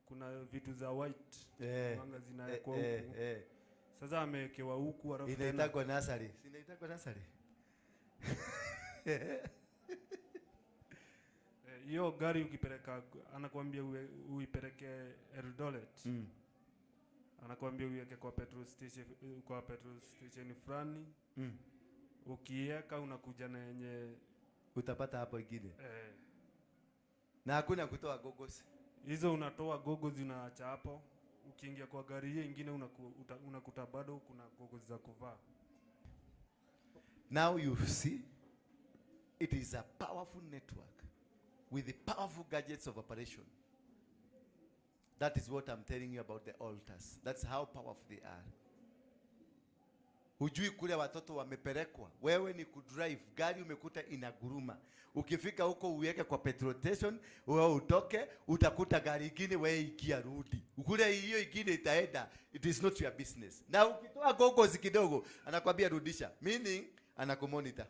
Kuna vitu za white wanga zinawekwa huku. Sasa amewekewa huku, alafu tena inaitwa nursery. Si inaitwa nursery? Hiyo gari ukipeleka anakuambia uipeleke Eldoret. Anakuambia uiweke kwa petrol station, kwa petrol station fulani. Ukiweka unakuja na yenye utapata hapo ingine. Na hakuna kutoa goggles. Hizo unatoa goggles unaacha hapo. Ukiingia kwa gari hiyo ingine unakuta bado kuna goggles za kuvaa. Now you see it is a powerful network with the powerful gadgets of operation. That is what I'm telling you about the altars. That's how powerful they are. Hujui kule watoto wamepelekwa. Wewe ni kudrive gari umekuta inaguruma. Ukifika huko uweke kwa petrol station, wewe utoke, utakuta gari ingine wewe ikia rudi. Kule hiyo ingine itaenda. It is not your business. Na ukitoa goggles kidogo, anakwambia rudisha. Meaning anakumonitor.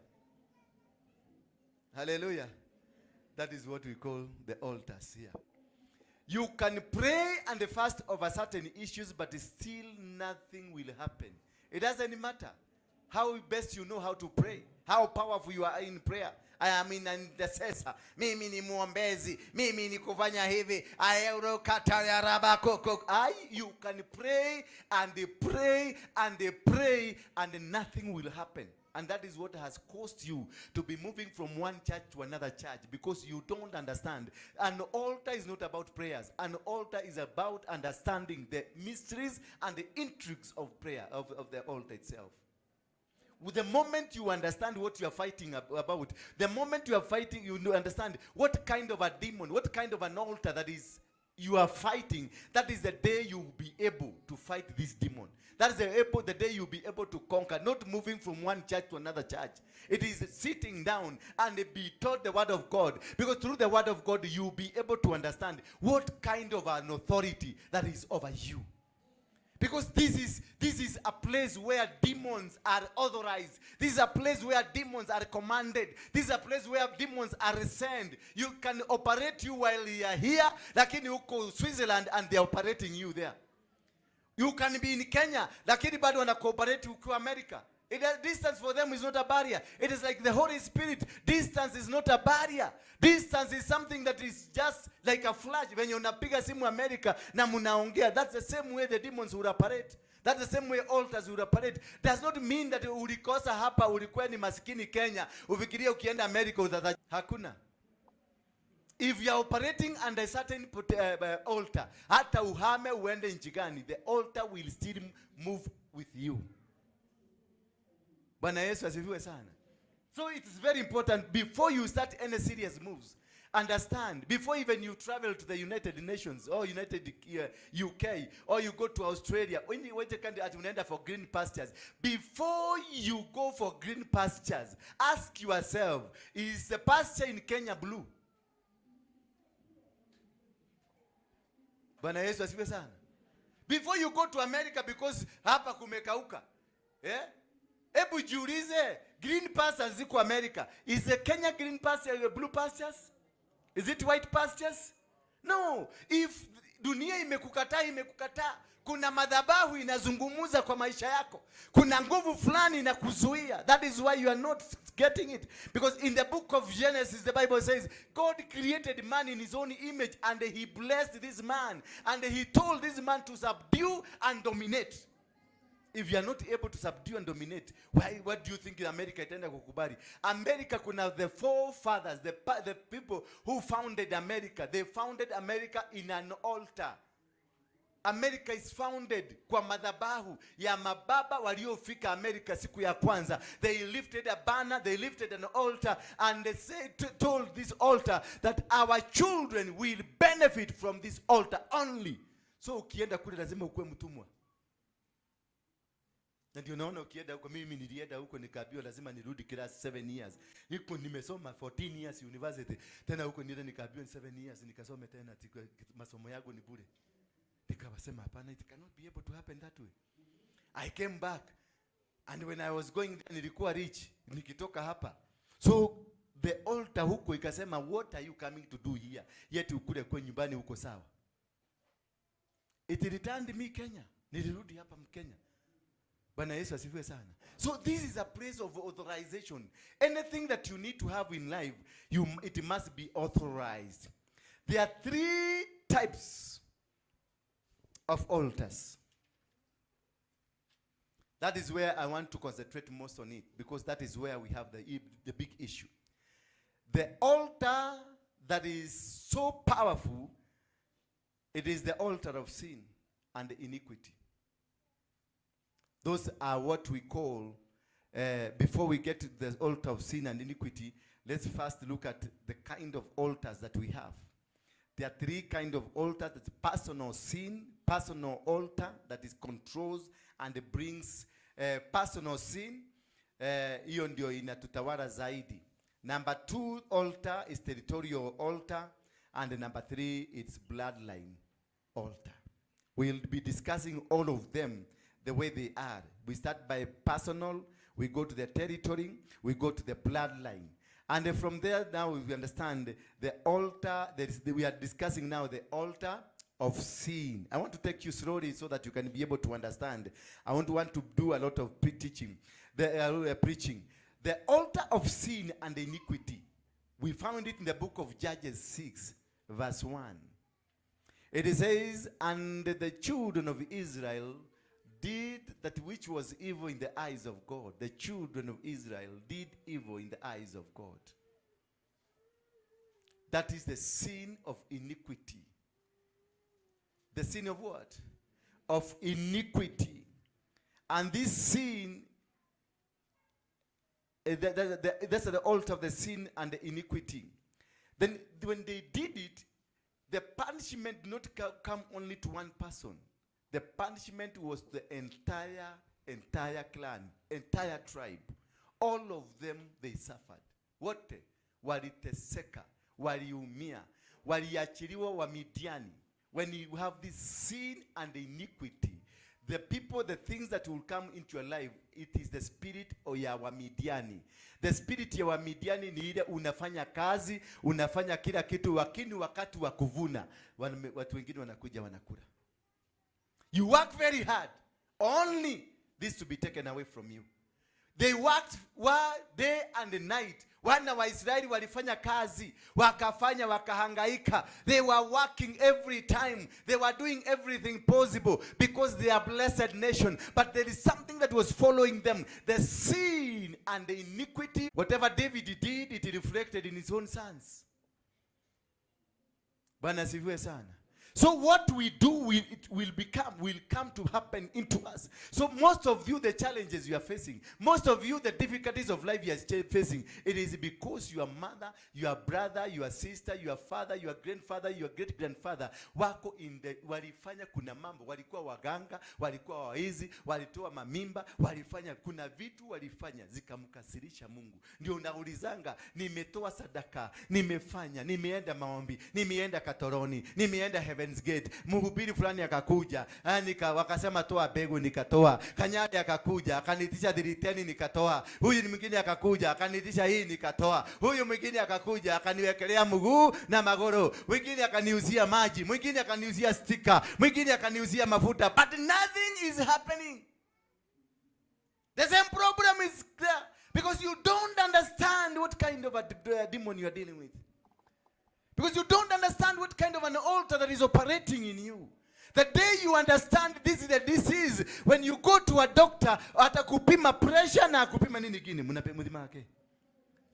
Hallelujah. That is what we call the altars here. You can pray and fast over certain issues, but still nothing will happen. It doesn't matter how best you know how to pray, how powerful you are in prayer. I am an intercessor. Mimi ni muombezi. Mimi ni kufanya hivi. You can pray and pray and pray and nothing will happen. And that is what has caused you to be moving from one church to another church, because you don't understand. An altar is not about prayers. An altar is about understanding the mysteries and the intrigues of prayer, of the altar itself. With the moment you understand what you are fighting about, the moment you are fighting, you understand what kind of a demon, what kind of an altar that is you are fighting, that is the day you will be able to fight this demon. That is the day you'll be able to conquer, not moving from one church to another church. It is sitting down and be taught the word of God. Because through the word of God, you'll be able to understand what kind of an authority that is over you. Because this is a place where demons are authorized. This is a place where demons are commanded. This is a place where demons are sent. You can operate you while you are here, lakini uko Switzerland and they are operating you there. You can be in Kenya, lakini bado wanacooperate ukiwa America. Distance for them is not a barrier. It is like the Holy Spirit. Distance is not a barrier. Distance is something that is just like a flash. When you unapiga simu America na munaongea, that's the same way the demons would operate. That's the same way altars would operate. Does not mean that ulikosa hapa, ulikuwa ni maskini Kenya, ufikirie ukienda America utata. Hakuna. If you are operating under a certain altar, hata uhame uende nchi gani, the altar will still move with you. Bwana Yesu asifiwe sana. So it is very important before you start any serious moves, understand, before even you travel to the United Nations or United UK or you go to Australia, when you wait at unaenda for green pastures, before you go for green pastures, ask yourself, is the pasture in Kenya blue? Bwana Yesu asifiwe sana. Before you go to America because hapa kumekauka. Eh? Hebu jiulize, green pastures ziko America. Is the Kenya green pasture blue pastures? Is it white pastures? No. If dunia imekukataa, imekukataa. Kuna madhabahu inazungumuza kwa maisha yako. Kuna nguvu fulani inakuzuia. That is why you are not getting it. Because in the book of Genesis, the Bible says, God created man in his own image and he blessed this man. And he told this man to subdue and dominate. If you are not able to subdue and dominate, what do you think America itaenda kukubali? America kuna the forefathers, the people who founded America. They founded America in an altar. America is founded kwa madhabahu ya mababa waliofika America siku ya kwanza. They lifted a banner, they lifted an altar, and they told this altar that our children will benefit from this altar only. So ukienda kule lazima ukuwe mtumwa. Na ndio naona ukienda huko, mimi nilienda huko nikaambiwa lazima nirudi class 7 years. Niko nimesoma 14 years university. Tena huko niende nikaambiwa 7 years nikasome tena, masomo yangu ni bure. Nikawasema hapana, it cannot be able to happen that way. I came back and when I was going there nilikuwa rich nikitoka hapa. So the altar huko ikasema, what are you coming to do here? Yet ukule kwa nyumbani huko sawa. It returned me Kenya. Nilirudi hapa Mkenya. Bwana Yesu asifiwe sana. So this is a place of authorization. Anything that you need to have in life, it must be authorized. There are three types of altars. That is where I want to concentrate most on it, because that is where we have the big issue. The altar that is so powerful, it is the altar of sin and iniquity. Those are what we call, before we get to the altar of sin and iniquity, let's first look at the kind of altars that we have. There are three kinds of altars. That's personal sin, personal altar that is controls and brings personal sin. Hiyo ndio inatutawala zaidi. Number 2 altar is territorial altar. And number 3, it's bloodline altar. We'll be discussing all of them the way they are. We start by personal, we go to the territory, we go to the bloodline. And from there now we understand the altar, we are discussing now the altar of sin. I want to take you slowly so that you can be able to understand. I don't want to do a lot of teaching, preaching. The altar of sin and iniquity. We found it in the book of Judges 6, verse 1. It says, and the children of Israel did that which was evil in the eyes of God. The children of Israel did evil in the eyes of God. That is the sin of iniquity. The sin of what? Of iniquity. And this sin, that's the altar of the sin and the iniquity. Then when they did it, The punishment did not come only to one person. The punishment was the entire clan, entire tribe. All of them, they suffered. Wote waliteseka, waliumia, waliachiliwa wa Midiani. When you have this sin and iniquity, the people, the things that will come into your life, it is the spirit ya Wamidiani. The spirit ya Wamidiani ni ile unafanya kazi, unafanya kila kitu, lakini wakati wa kuvuna, watu wengine wanakuja wanakula. You work very hard, only this to be taken away from you. They worked day and night. Wana wa Israeli walifanya kazi, wakafanya, wakahangaika. They were working every time. They were doing everything possible because they are blessed nation. But there is something that was following them. The sin and the iniquity. Whatever David did, it reflected in his own sons. Bwana asifiwe sana. So what we do, it will come to happen into us. So most of you, the challenges you are facing, most of you, the difficulties of life you are facing, it is because your mother, your brother, your sister, your father, your grandfather, your great-grandfather, wako in the, walifanya kuna mambo, walikuwa waganga, walikuwa waizi, walitoa mamimba, walifanya, kuna vitu walifanya, zikamkasirisha Mungu. Ndio unaulizanga, nimetoa sadaka, nimefanya, nimeenda maombi, nimeenda katoroni, nimeenda Heaven's Gate, mhubiri fulani akakuja, wakasema toa begu, nikatoa. Kanyari akakuja, akaniitisha 310, nikatoa. Huyu mwingine akakuja, akaniitisha hii, nikatoa. Huyu mwingine akakuja, akaniwekelea mguu na magoro. Mwingine akaniuzia maji, mwingine akaniuzia stika, mwingine akaniuzia mafuta. But nothing is happening. The same problem is there because you don't understand what kind of a demon you are dealing with. Because you don't understand what kind of an altar that is operating in you. The day you understand this is the disease, when you go to a doctor, atakupima pressure na akupima nini gini, mnapima yake.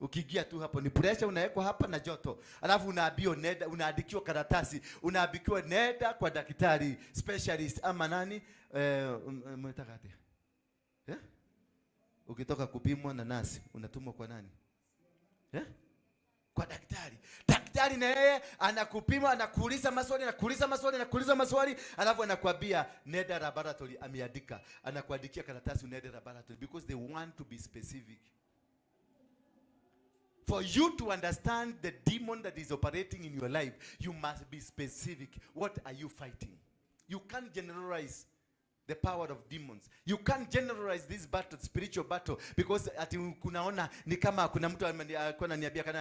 Ukiingia tu hapo ni pressure unawekwa hapa na joto. Alafu unaambiwa nenda, unaandikiwa karatasi, unaambiwa nenda kwa daktari specialist ama nani, mnataka aje? Eh? Ukitoka kupimwa na nasi, unatumwa kwa nani? Eh? Kwa daktari. Daktari na yeye anakupima, anakuuliza maswali, anakuuliza maswali, anakuuliza maswali, alafu anakuambia nenda laboratory, ameandika. Anakuandikia karatasi nenda laboratory because they want to be specific. For you to understand the demon that is operating in your life, you must be specific. What are you fighting? You can't generalize the power of demons. You can't generalize this battle, spiritual battle, because ati kunaona ni kama kuna mtu alikuwa ananiambia kana